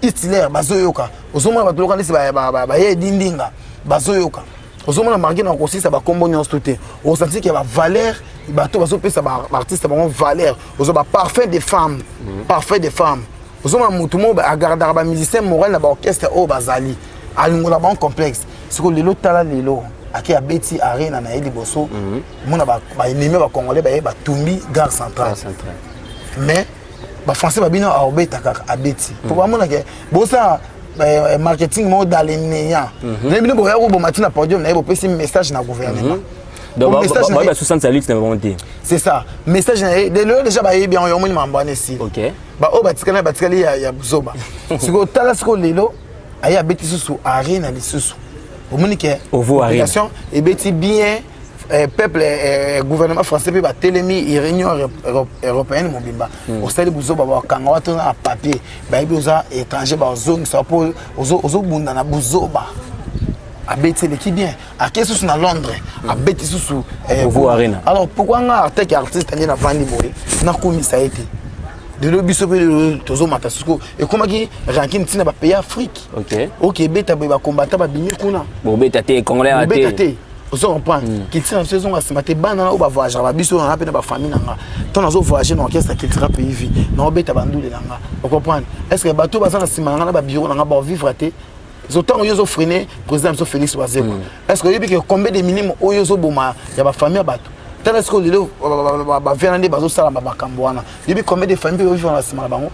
Hitler bazoyoka. Ozomona bato lokola ndesi baye dindinga bazoyoka. Ozomona marke na kosisa bakombo nyonso te, osanti ke bavaleur, bato bazopesa baartiste bango valeur. Ozwa baparfum de femme, parfum de femme. Ozomona motu moko agardaka bamusicien moral na baorchestre oyo bazali, alingola bango complexe. Sikoyo lelo, tala lelo ake abeti arena na ye liboso, mona baennemi bacongolais baye batumbi gare centrale. Mais bafrançais babino aobeta kaka, abeti po bamonake bosala marketing moko dans le néant. Na bino boya koboma ntina podium na ye, bopesi message na gouvernement. C'est ça, message na ye. Lelo déjà bayebi yango, yomoni makambo wana esili. Baoyo batikali, batikali ya buzoba. Sikoyo tala, sikoyo lelo aye abeti susu arena lisusu, omoni ke population ebeti bien. Peuple, gouvernement français mpe batelemi, Union européenne mobimba. Osali buzoba, bakanga wa to na papier, bayebi oza étranger, bazongisa mpo ozobunda na buzoba. Abeti, eleki bien. Ake susu na Londres, abeti susu. Ovo Arena. Alors pourquoi nga arteke artiste nde navandi boye, nakumisa ye te? Lelo biso mpe lelo tozomata, siko ekomaki ranking ntina bapays Afrique. Ok, ebeta boye, bakombata babimi kuna. Bobeta te, congolais. Bobeta te, ozo comprendre? Culture na biso ezonga nsima te. Bana na oyo bavoyageaka, babiso nanga mpe na bafamille na nga, to nazo voyage na orchestre Cultura Pays Vie, naobeta bandule na nga, ocomprendre? Est ce que bato baza na nsima na nga na babureau na nga baovivre te? Ntango yo ozofreiner président biso Félix Wazekwa, est ce que oyebi ke combien de minime oyo ozoboma ya bafamille ya bato? Tala sikoyo lelo bavia nde bazosala makambo wana. Yebi combien de famille mpe ovivre na nsima na bango?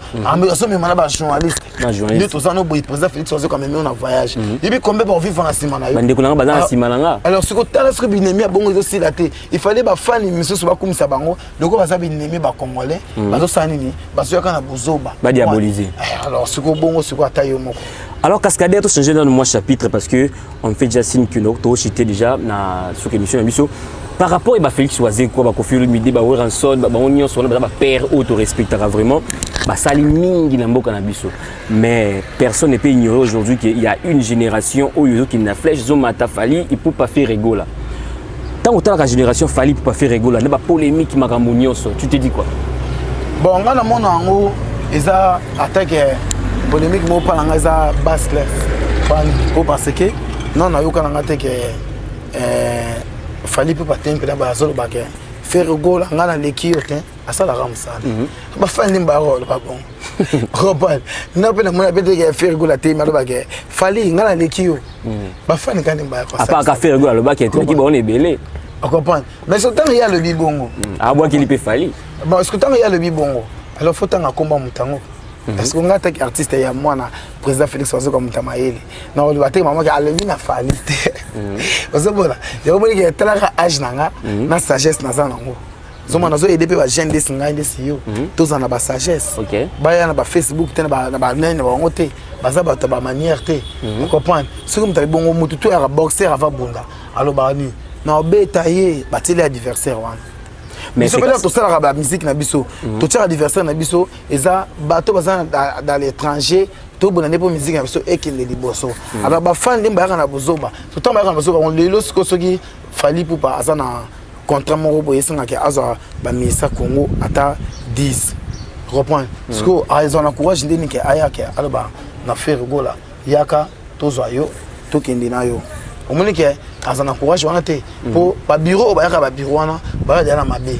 Azomema na bajournaliste nde toza no boye. Président Félix Wazekwa amemi yo na voyage, yebi combien baovivre na nsima na yo? Bandeko na nga baza na nsima na nga. Alors sikoyo tala, soki binemi ya bongo ezosila te, il fallait bafani misusu bakumisa bango lokola baza binemi. Bacongolais bazosala nini? Bazoyaka na bozoba. Badiaboliser. Alors sikoyo bongo, sikoyo ata yo moko. Alors, Cascadeur, tout changer dans moi chapitre parce que on fait déjà signe que nous avons cité déjà dans cette émission par rapport à Félix Wazekwa, ba Koffi Olomide, ba Werrason, ba bango nyonso wana, ba père oyo respectera vraiment, basali mingi na mboka na biso. Mais personne ne peut ignorer aujourd'hui qu'il y a une génération oyo qui na flèche zomata, Fally Ipupa, Ferre Gola. Tant autant la génération Fally Ipupa, Ferre Gola, na ba polémique makambo nyonso, tu te dis quoi? Bon, nga na mona yango eza attaque polémique moko mpa na nga eza basse classe, po parce que non, nayoka na nga te ke Fally mpe batemi mpena bazoloba ke Ferre Gola, nga naleki yo te, asalaka mosala. Bafani nde bayaka bongo, comprendre? Nga mpe namona mpe te ke Ferre Gola telemi aloba ke Fally, nga naleki yo. Bafani kaka nde bayaka. Apart Ferre Gola alobaki, etoleki bango ebele. Ocomprendre? Mais so ntango ye alobi bongo, abwakili mpe Fally. Bon, est ce que ntango ye alobi bongo, alors faut tanga komba moto yango? Parce que nga taki artiste ya mwana président Félix Wazekwa, moto ya mayele, na koloba te mamaki alobi na Fally te. Ozomona yango, moniki etalaka age na nga na sagesse naza nango. Ozomona, nazoyede mpe bajeune ndesi ngai, ndesi yo, tozala na basagesse. Baya na bafacebook te, na banani na bango te, baza bato ya bamanière te, ocomprendre? Soki moto alibongo, motu to yaka boxer ava bunda, alobaka nini? Na obeta ye, batieli adversaire wana. Biso mpe tosalaka bamusique na biso, totiaka adversaire na biso eza bato baza dans l'étranger. Tobona nde mpo musique na biso ekende liboso. Alors bafani nde bayaka na bozoba. So ntango bayaka na bozoba bango lelo, sikoyo soki Fally Ipupa aza na contrat moko boye, esengaki azwa bamisa Congo ata 10, reprendre sikoyo, azwa na courage nde nike ayake aloba na Ferre Gola: "Yaka tozwa yo, tokende na yo"? Omoni ke aza na courage wana te, mpo babureau oyo bayaka, babureau wana baya na mabe.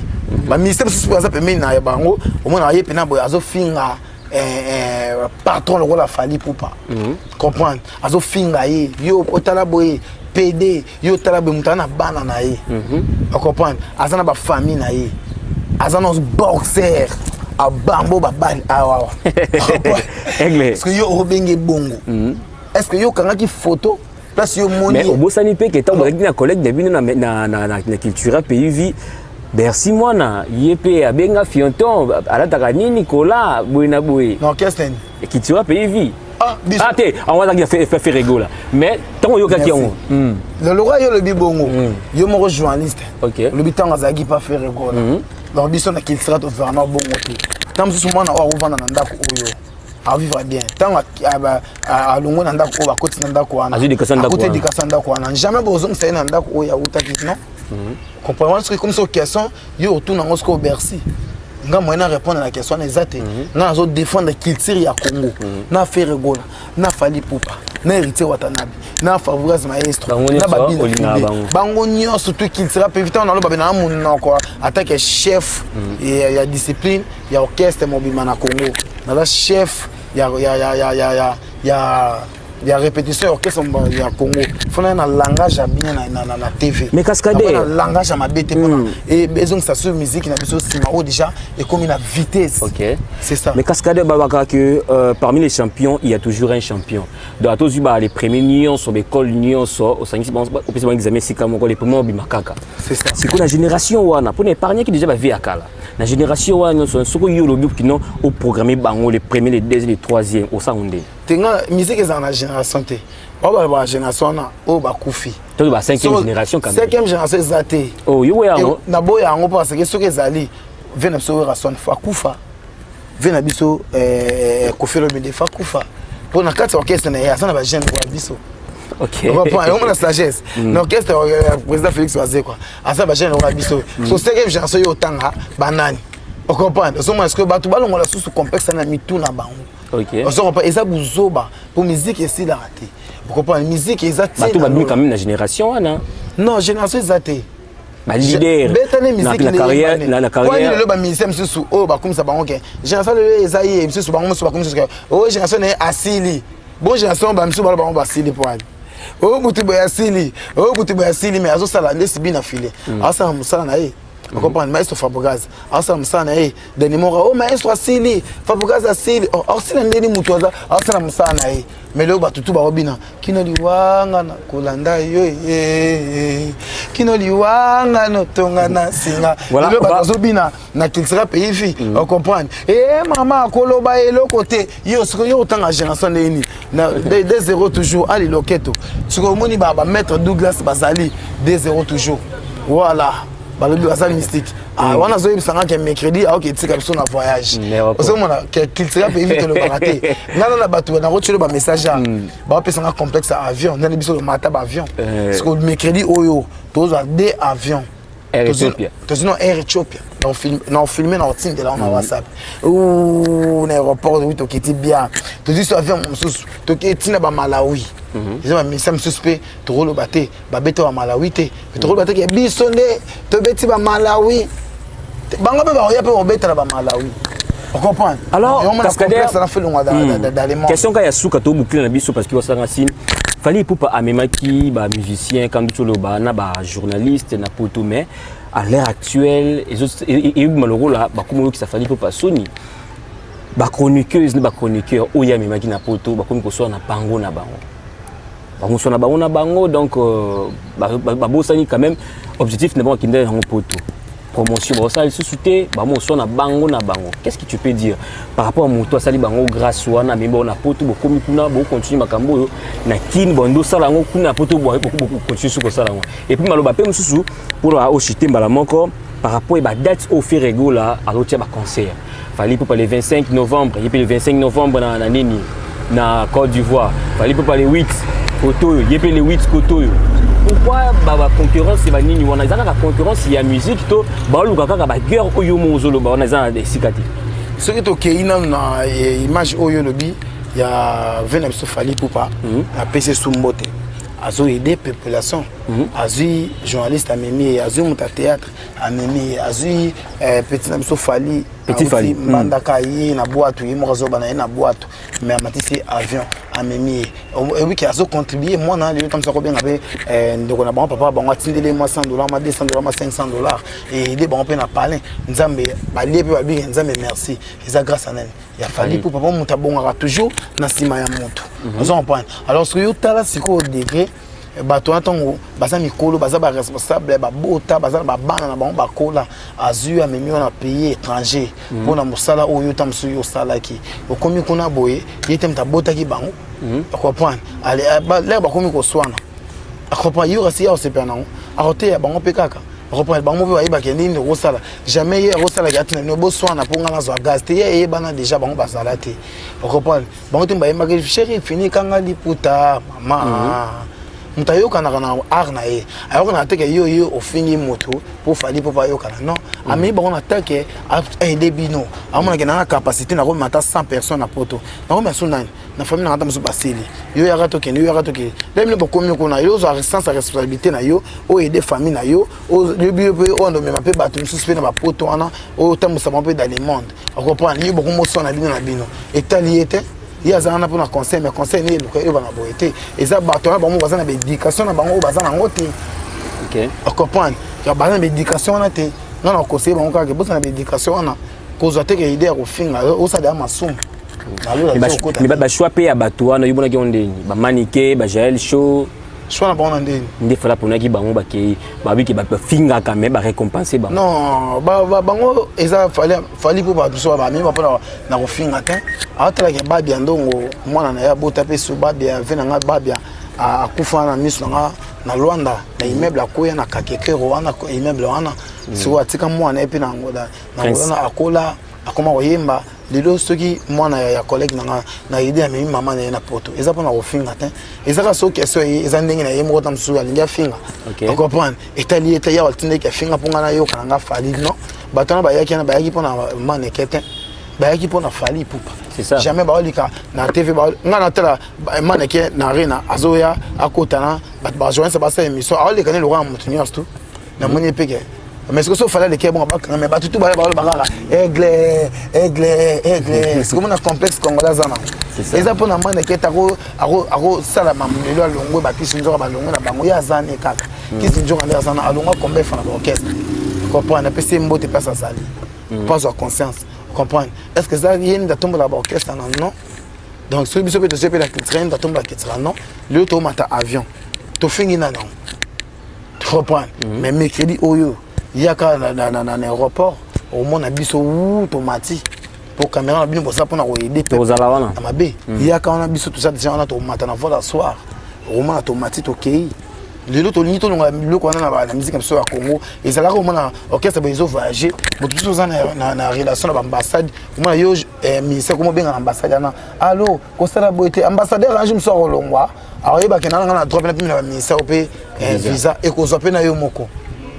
Baministère mosusu mpe baza pembeni na bango, omona aye mpena boye, azofinga patron lokola Fally Ipupa, comprendre? Azofinga ye: "Yo otala boye pd, yo otala boye." Moto aza na bana na ye, ocomprendre? Aza na bafamille na ye, aza na boxer abambo babali awawa. Parce que yo obenge bongo, est ce que yo okangaki photo place yo moni? Mais obosani mpe ke ntango bazalaki na collègue na bino na Cultura Pays Vie, Bercy mwana ye mpe abenga fionton, alataka nini, kola boye na boye. Na orchestre nini? Cultura Pays Vie. Ah, ah te, yango azalaki Ferre Gola, mais ntango oyokaki yango? Loloka yo olobi bongo, yo moko journaliste olobi ntango azalaki pa Ferre Gola. Donc biso na Cultura tovanda bongo te. Ntango mosusu mwana oyo akovanda na ndako oyo avivre bien, ntango alongwe na ndako oyo, bakoti na ndako wana, akuti éducation ndako wana, jamais bozongisa ye na ndako oyo awutaki. Non, comprendre? Wana soki komi so question, yo otuna yango sikoyo Bercy. Nga moyen na répondre na question wana eza te. Nga nazo défendre culture ya Congo na Ferre Gola, na Fally Ipupa, na Héritier Watanabe, na Fabregas maestro, na babina, bango nyonso tu culture mpe ntango naloba be na monoko atake chef ya discipline ya orchestre mobima na Congo. Naza chef ya répétition ya orchestre ya Congo, fona na langage ya bien na TV. Mais Cascadeur, na langage ya mabe te, mpona ezongisa sur musique na biso nsima oyo déjà ekomi na vitesse. C'est ça. Mais Cascadeur, babaka que parmi les champions, il y a toujours un champion. Donc atozwi ba les premiers nyonso, baécole nyonso osangisi, opesi bango examen esika moko, les premiers obima kaka. C'est ça. Sikoyo na génération wana, mpona épargnaki déjà bavie ya kala. Na génération wana nyonso, soki yo olobi kino oprogramme bango le premier, le deuxième, le troisième, osango ndeni? Te, nga musique ezala na génération te. Bao balobaka génération wana oyo bakufi. To ba cinquième génération quand même. Cinquième génération eza te. Oh, yo boya yango. Naboya yango parce que soki ezali, ve na biso Werrason fa kufa, ve na biso Koffi Olomide fa kufa, mpo na kati ya orchestre na ye aza na bajeune ya biso. Yango na sagesse na orchestre ya président Félix Wazekwa, aza bajeune ya biso. So cinquième génération, yo otanga banani? Ocomprendre? Ozomona sikoyo bato balongola susu complexe na mitu na bango. Ozocomprendre? Eza buzoba, po musique esilaka te. Ocomprendre? Musique eza bato babimi quand même na génération wana. Non, génération eza te. Baleader. Betane musique. Na carrière, na carrière. Lelo bamusicien mosusu oyo bakumisa bango ke génération lelo eza ye mosusu, bango mosusu bakumisa ke oyo génération na ye asili. Bon, génération bamisusu balo bango basili po ali oyo butu boye asili, oyo butu boye asili, mais azosala nde sibi na file, azosala mosala na ye. Ocomprendre? Maestro Fabregas azosala mosala na ye. Dani moko oyo maestro asili, Fabregas asili, asila ndeni motu aza azosala mosala na ye. Mais lelo bato tu baobina kino liwanga na kolanda yo ye, kino liwanga notonga na singa. Lelo bato bazobina na Cultura Pays Vie. Ocomprendre? E mama akoloba eloko te. Yo sikoyo, yo otanga génération ndeni na 2 0 toujours ali loketo. Sikoyo omoni bamaître Douglas bazali 2 0 toujours. Voilà, balobi baza mystique. Ah, wana azoyebisanga ke mercredi aoki etika biso na voyage. Ozomona ke Cultura Pays Vie tolobaka te. Nga na bato nakotielo bamessage a baopesanga complexe ya avion ndenge biso tomata baavion. Siko mercredi oyo tozwa deux avion. Air Ethiopia. Tozwi no Air Ethiopia na ofilme na otindela na WhatsApp na aéroport. Wi, tokiti bien, tozwi so avion mosusu, toki ntina bamalawi. Eza bamisa mosusu mpe tokoloba te babeta bamalawi te, tokoloba te ke biso nde tobeti bamalawi. Bango mpe bakoya mpe kobetela bamalawi. Ocomprendre? Alors, Cascadeur, na dans le monde. Question ka ya suka, toboucle na biso parce que wasalanga signe. Fally Ipupa amemaki bamusicien kandu toloba na bajournaliste na poto, mais à l'heure actuelle eyebima lokola bakomi oyokisa Fally Ipupa soni. Bachroniqueuse na bachroniqueur oyo amemaki na poto bakomi koswala na bango na bango, bakoswana bango na bango. Donc babosani quand même objectif na bango akendaki yango poto, promotion. Bakosala lisusu te, bamoswana bango na bango. Qu'est-ce que tu peux dire par rapport à moto asali bango grâce wana, amemi bango na poto, bokomi kuna, bokontinue makambo oyo na kini bondo osala yango kuna na poto, bokontinue soki kosala yango? Et puis maloba mpe mosusu mpona ochite mbala moko par rapport ya badate oyo Ferre Gola azotia baconcert. Fally Ipupa le 25 novembre, ye mpe le 25 novembre na nini, na Côte d'Ivoire. Fally Ipupa le 8 koto oyo, ye mpe le 8 koto oyo. Pourquoi baconcurrence banini wana? Eza kaka concurrence ya musique to baoluka kaka baguerre oyo mo ozoloba wana eza na esika te? Soki tokei nanu na image oyo olobi ya ve na biso Fally Ipupa, apesi esu mbote, azoaider population. Azwi journaliste amemi ye, azwi moto ya théâtre amemi ye, azwi petit na biso Fally. Petit Fally. Mbandaka ye na bwato, ye moko azoba na ye na bwato, mais amatisi avion, amemi ye. Oyebiki azocontribue mwana lelo tamisa kobenga mpe ndeko na bango, papa bango atindeli ye mwa 100 dollar, mwa 200 dollar, mwa 500 dollar, aide bango mpe na palin. Nzambe balie mpe babiki Nzambe merci. Eza grâce à nani? Ya Fally mpo papa moto abongaka toujours na nsima ya moto. Ozo comprendre? Alors soki yo tala sikoyo degré bato wana, ntango baza mikolo, baza baresponsable, babota, baza na babana na bango, bakola, azwi amemi wana pays étranger mpona mosala oyo ta mosusu yo osalaki. Okomi kuna boye, ye te moto abotaki bango. Ocomprendre? Lere bakomi koswana, acomprendre yo kasi ya kosepela nango, akoteya bango mpe kaka. Ocomprendre? Bango mpe bayebaki nini okosala. Jamais ye akosalaki atina bino boswana mpo nga nazwa gaz te. Ye eyebana déjà, bango bazala te. Ocomprendre? Bango te bayembaki chéri fini kanga liputa mama. Moto ayokanaka na art na ye, ayokanaka te ke yo yo ofingi moto mpo Fally mpo bayokana. Non, amemi bango na take aide bino. Amonake nanga capacité nakomema ata 100 personnes na poto, nakomema so nani na famille nanga, ata mosusu basili. Yo yaka tokende, yo yaka tokende. Nde bino bokomi kuna, yo ozwa sens ya responsabilité na yo, oyo aide famille na yo, oyebi yo mpe oyo ndomema mpe bato mosusu mpe na bapoto wana, oyo otambwisa bango mpe dans le monde. Ocomprendre? Yo bokomoswana bino na bino, etali ye te. Ye aza wana mpona conseil, mais conseil ne eluka eyeba na boye te. Eza bato wana bango baza na baéducation na bango oyo baza nango te. Ocomprendre? Baza na baéducation wana te. Nga na conseille bango kaka boza na baéducation wana, kozwa te ke idée ya kofinga osala ya masumu. Mais bachoix mpe ya bato wana, yo monaki yango ndeni? Bamanike, bajael show. Choix na bango na ndeni? Nde Fally aponaki bango, bakei, babiki, bafingaka, mais barécompense bango. Non, bango eza Fally mpo bato so bamemi mpona na kofinga te. Aotalaki Babia Ndongo, mwana na ye abota mpe so Babia ve na nga. Babia akufa na miso na nga na Lwanda, na immeuble, akoya na Kakekero wana, immeuble wana. Sikoyo atika mwana ye mpe na Angola, na Angola akola, akoma koyemba. Lelo soki mwana ya collègue na nga na ide amemi mama na ye na Poto, eza mpona kofinga te. Eza kaka soki question ye eza ndenge na ye moko, ta mosusu alingi afinga, ocomprendre, etali ye te. Yawa atindaki afinga mpo nga nayoka na nga Fally. Non, bato wana bayaki wana, bayaki mpona Maneke te, bayaki mpona Fally Ipupa. Jamais baolika na TV nga natala Maneke na Arena, azoya akotana bato, bajournaliste basala émission, aoleka ne lokola moto nyonso tu. Namoni epeke, mais soki so Fally aleki bongo, bakanga. Mais bato tu baya, baloba kaka aigle, aigle, aigle. Sikomona complexe congolais aza nango, eza mpona Maneke ete akosala lelo alongwe. Bakisi nzoka balongwe na bango, ye aza ne kaka kisi nzoka nde aza na alongwa combien fois na baorchestre. Comprendre, apesi ye mbote place azali mpo azwa conscience. Comprendre, est ce que eza ye nde atombolaka baorchestre na? Non. Donc soki biso mpe tozwi mpe na culture, nde atombola culture? Non. Lelo toomata avion, tofingi nani yango? Reprendre. Mais mercredi oyo, yaka na aéroport, omona biso wu tomati po caméra na bino boza mpona koyede. Tozala wana. Na mabe, yaka wana, biso toza déjà wana. Tomata na vol ya soir, omona tomati, tokei. Lelo tolingi tolongola biloko wana na musique na biso ya Congo. Ezalaka omona orchestre boye ezovoyage, moto biso oza na relation na baambassade, omona yo ministère komo obenga na ambassade wana, allo, kosala boye te. Ambassadeur ange mosu akolongwa, akoyebake na nga na droit mpe na baministère mpe visa ekozwa mpe na yo moko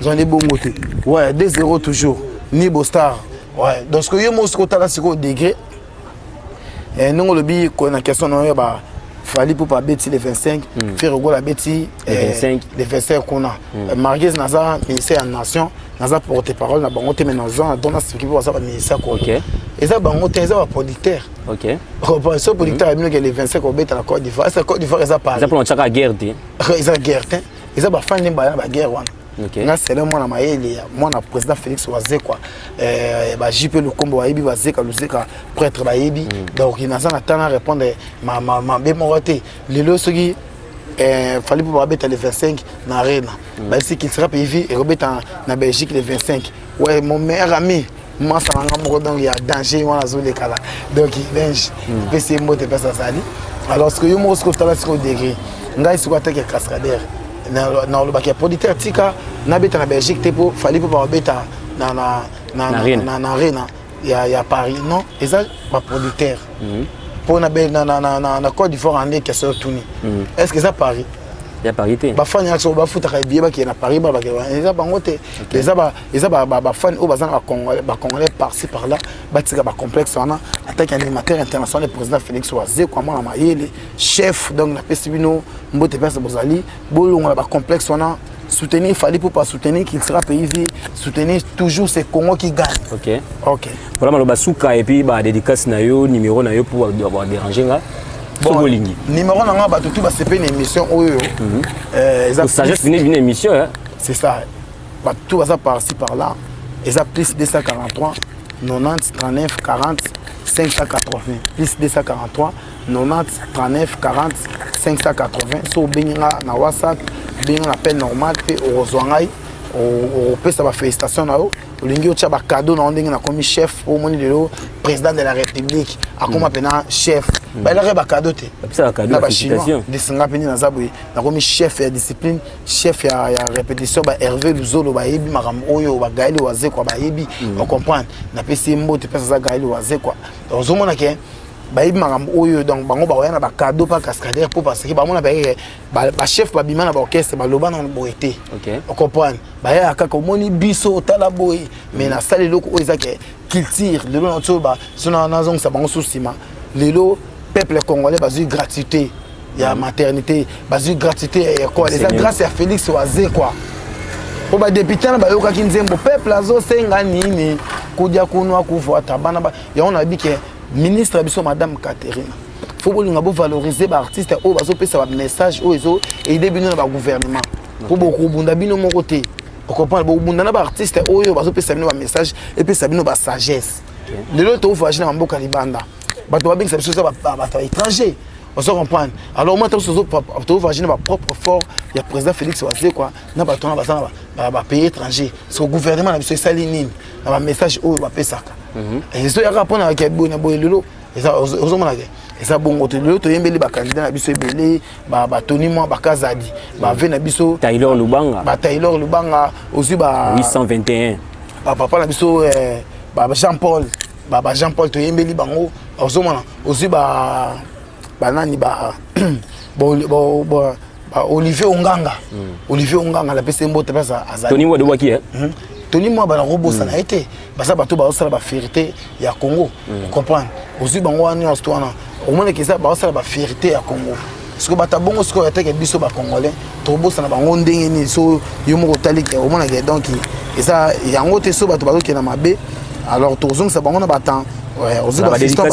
nzwa bongo te. Ouais, 2 0 toujours Nibo Star. Ouais, donc sikoyo yo moko sikoyo otala sikoyo degré ndenge olobi na question na yo, ba Fally Ipupa abeti le 25, Ferre Gola abeti le 25. Le 25 kuna. Marquez, naza ministère ya nation, naza porte parole na bango te, mais naza na don nasiki mpo baza baministère Congo. Eza bango te, eza baproducteur. So producteur ya bino ke le 25 obeta na Côte d'Ivoire, est ce que Côte d'Ivoire eza Paris? Eza mpona otiaka guerre te. Eza guerre te, eza bafani nde baya na baguerre wana. Nga sele mwana mayele, mwana président Félix Wazekwa, baJP Lukombo bayebi, Bazeka Luzeka prêtre bayebi. Donc naza na temps na répondre mabe moko te. Lelo soki Fally mpo babeta le 25 na Arena, bayebisi Cultura Pays Vie ekobeta na Belgique le 25. Ouais, mon meilleur ami, masa na nga moko, donc ya danger wana azolekala, donc danger epesi ye mbote mpasi azali. Alors sikoyo yo moko sikoyo otala sikoyo degré. Ngai sikoyo atake cascadeur, nalobaki ya producteur tika nabeta na Belgique te mpo Fally mpo babeta na Arena ya Paris. Non, eza baproducteur mpo na Côte d'Ivoire ande. Question otuni, est ce que eza Paris? Ya Paris te. Bafani nyonso bafutaka ebie bakende na Paris, eza bango te, eza bafani oyo baza na bacongolais par-ci par là, batika bacomplexe wana. Ataki animateur international, président Félix Wazekwa, mwana mayele, chef. Donc napesi bino mbote place bozali, bolongola bacomplexe wana, soutenir Fally pour pas soutenir qu'il sera pays vie, soutenir toujours, c'est Congo qui gagne. Ok. Voilà, maloba suka et puis ba dédicace na yo, numéro na yo pour ba déranger nga. Bon, numéro na nga, bato tout basepe na émission oyo. Eza sagesse vini vini émission, hein. C'est ça. Bato tout baza par-ci par-là. Eza plus 243 90 39 40 580, plus 243 90 39 40 580. So obengi nga na WhatsApp, obengi nga na appel normal mpe okozwa ngai, okopesa bafélicitation na yo, olingi otya bacadeau na yo ndenge nakomi chef. Omoni lelo président de la République akoma mpena chef, bayelaka bacadeau te na bachinois. Lisinga mpe nde naza boye, nakomi chef ya discipline, chef ya répétition. Ba Hervé Luzolo bayebi makambo oyo, bagaeli Wazekwa bayebi, ocomprendre. Napesi ye mbote mpesa aza Gaeli Wazekwa. Ozomona ke bayebi makambo oyo, donc bango bakoya na bacadeau mpa cascadeur mpo parce que bamona bayeke bachef babima na baorchestre, baloba na boye te. Ocomprendre, bayaka kaka omoni biso otala boye, mais nasali eloko oyo eza ke culture. Lelo na so nazongisa bango so nsima, lelo peuple congolais bazwi gratuité ya maternité, bazwi gratuité ya école, eza grâce ya Félix Wazekwa, po badéputé wana bayokaki nzembo peuple azosenga nini, kudia kunwa kuvwata bana. Yango nayebi ke ministre ya biso, madame Catherine, fo bolinga bovalorize baartiste oyo bazopesa bamessage oyo ezo aide bino na bagouvernement, mpo bokobunda bino moko te. Ocomprendre, bokobunda na baartiste oyo bazopesa bino bamessage, epesa bino basagesse. Lelo tovoyage na bamboka libanda, bato babengisa biso eza bato ya étranger. Ozo comprendre? Alors moi, tozo tovoyage na bapropre fort ya président Félix Wazekwa na bato wana baza na bapays étranger. So gouvernement na biso esali nini na bamessage oyo bapesaka? Ezoyaka mpona boye na boye. Lelo ozomona ke eza bongo te. Lelo toyembeli bacandidat na biso ebele, batoni mwa bakazadi bave na biso. Taylor Lubanga. Bataylor Lubanga, ozwi ba 821. Bapapa na biso, ba Jean Paul, ba Jean Paul, toyembeli bango. Ozomona, ozwi ba banani, ba Olivier Onganga. Olivier Onganga, napesi mbote mpe azali. Tony Mwaba waki. Tony Mwaba, nakobosana ye te. Baza bato bazosala bafierté ya Congo, comprendre? Ozwi bango wana nyonso to wana, omonaki eza bazosala bafierté ya Congo. Sikoyo bato bongo, sikoyo ateke biso bacongolais tobosana bango ndenge nini? So yo moko otali, omonaki donc eza yango te. So bato bazokenda mabe, alors tozongisa bango na batemps. Ozwi bafiston,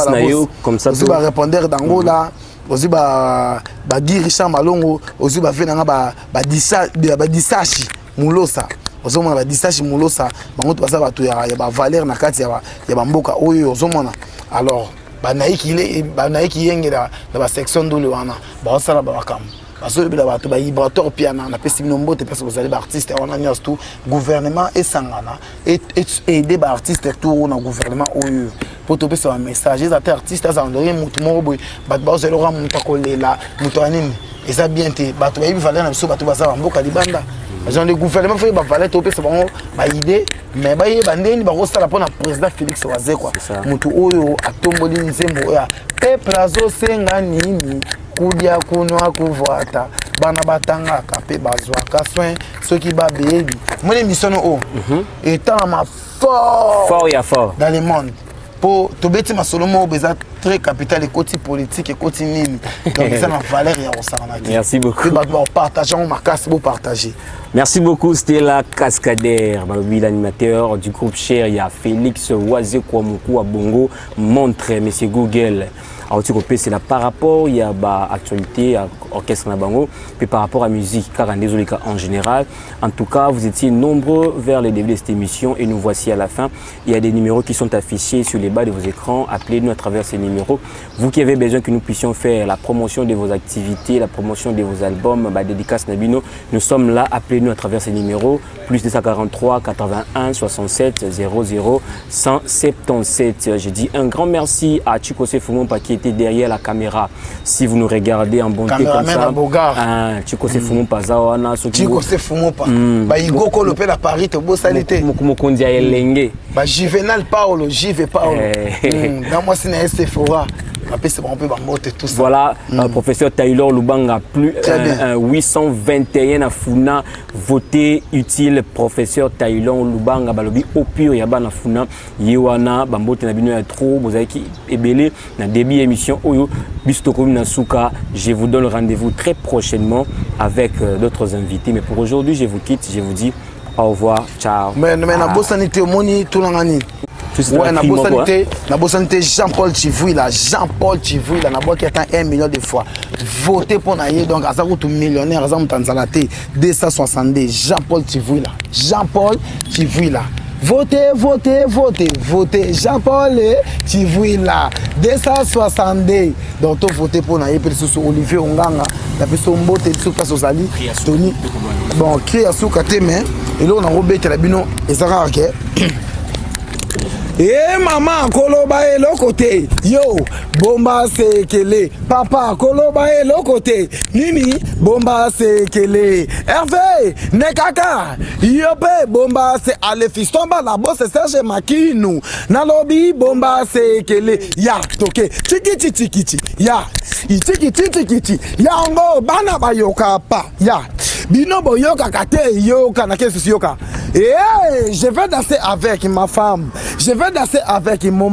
ozwi barépondeur d'Angola, ozwi bagi Richard Malongo, ozwi bave nanga badisashi Mulosa. Ozomona badisashi Mulosa, bango to baza bato ya bavaleur na kati ya bamboka oyo. Ozomona, alors banayiki yengela na basection ndule wana, baosala bamakambo, bazolobela bato baibrator piana. Napesi bino mbote mpasi bozali baartiste wana nyonso. Tu gouvernement esangana, aide baartiste tour na gouvernement oyo, mpo topesa bamessage. Eza te artiste azala ndenge motu moko boye, bato bazala oka moto akolela moto ya nini, eza bien te. Bato bayebi valeur na biso, bato baza bamboka libanda. Genre gouvernement faut yeba valeur, topesa bango baidée, mais bayeba ndeni bakosala mpona président Félix Wazekwa, motu oyo atomboli nzembo oyo peuple azosenga nini: kudia, kunwa, kuvwata, bana batangaka mpe bazwaka soin soki babebi. Moni émission oyo etalama fort. Fort ya fort. Dans le monde, mpo tobeti masolo moko eza très capital, ekoti politique, ekoti nini, donc eza na valeur ya kosangana te. Merci beaucoup. Bato bapartage yango makasi, bopartage. Merci beaucoup Stella Cascader, balobi l'animateur du groupe Cher ya Félix Wazekwa Mukua Bongo montre monsieur Google auti kopesela par rapport ya baactualité ya orchestre na bango, puis par rapport à musique kaka nde ezoleka en général. En tout cas, vous étiez nombreux vers le début de cette émission et nous voici à la fin. Il y a des numéros qui sont affichés sur les bas de vos écrans. Appelez-nous à travers ces numéros, vous qui avez besoin que nous puissions faire la promotion de vos activités, la promotion de vos albums, bah, dédicace na bino. Nous sommes là. Appelez-nous à travers ces numéros: plus 243 81 67 00 177. Je dis un grand merci à Chico Fumompa qui était derrière la caméra. Si vous nous regardez en bonté comme ça, ah, Chico Fumompa zawana. Chico Fumompa. Ba igoko le na Paris to bosali te. Mokonzi ya elenge. Ba Juvenal Paolo, Jive Paolo. Na mwasi na Sephora, bapesi bango mpe bambote, tout ça. Voilà. Professeur Taylor Lubanga, plus 821 na Funa, voté utile. Professeur Taylor Lubanga, balobi au pur ya bana Funa, ye wana. Bambote na bino ya trop, bozalaki ebele na début émission oyo. Biso tokomi na suka. Je vous donne rendez-vous très prochainement avec d'autres invités, mais pour aujourd'hui, je vous quitte, je vous dis au revoir, ciao. Mais nabosani te, omoni tunanga nini? Ouais, nabosani te, nabosani te. Jean-Paul Chivuila, Jean-Paul Chivuila, nabwaki ata 1 million de fois voté mpo na ye. Donc aza kutu millionnaire, aza moto anzala te. 262, Jean-Paul Chivuila, Jean-Paul Chivuila. Votez, votez, votez, votez. Jean-Paul Chivuila, 262. Donc, to voter pour na ye. Pe Olivier Onganga, na biso mbote biso place ozali. Tony, bon, cri ya suka te, mais eloko nango betela bino eza kaka ke e mama koloba eloko te, yo bomba sekele, papa koloba eloko te, nini, bomba sekele, Herve ne kaka yo mpe bomba se ale, fiston bala bose, Serge Makinu, nalobi bomba sekele ya toke tikiti tikiti ya itikiti tikiti yango bana bayoka pa ya bino boyokaka te, yoka na ke susu yoka. Et je vais danser avec ma femme, je vais danser avec mon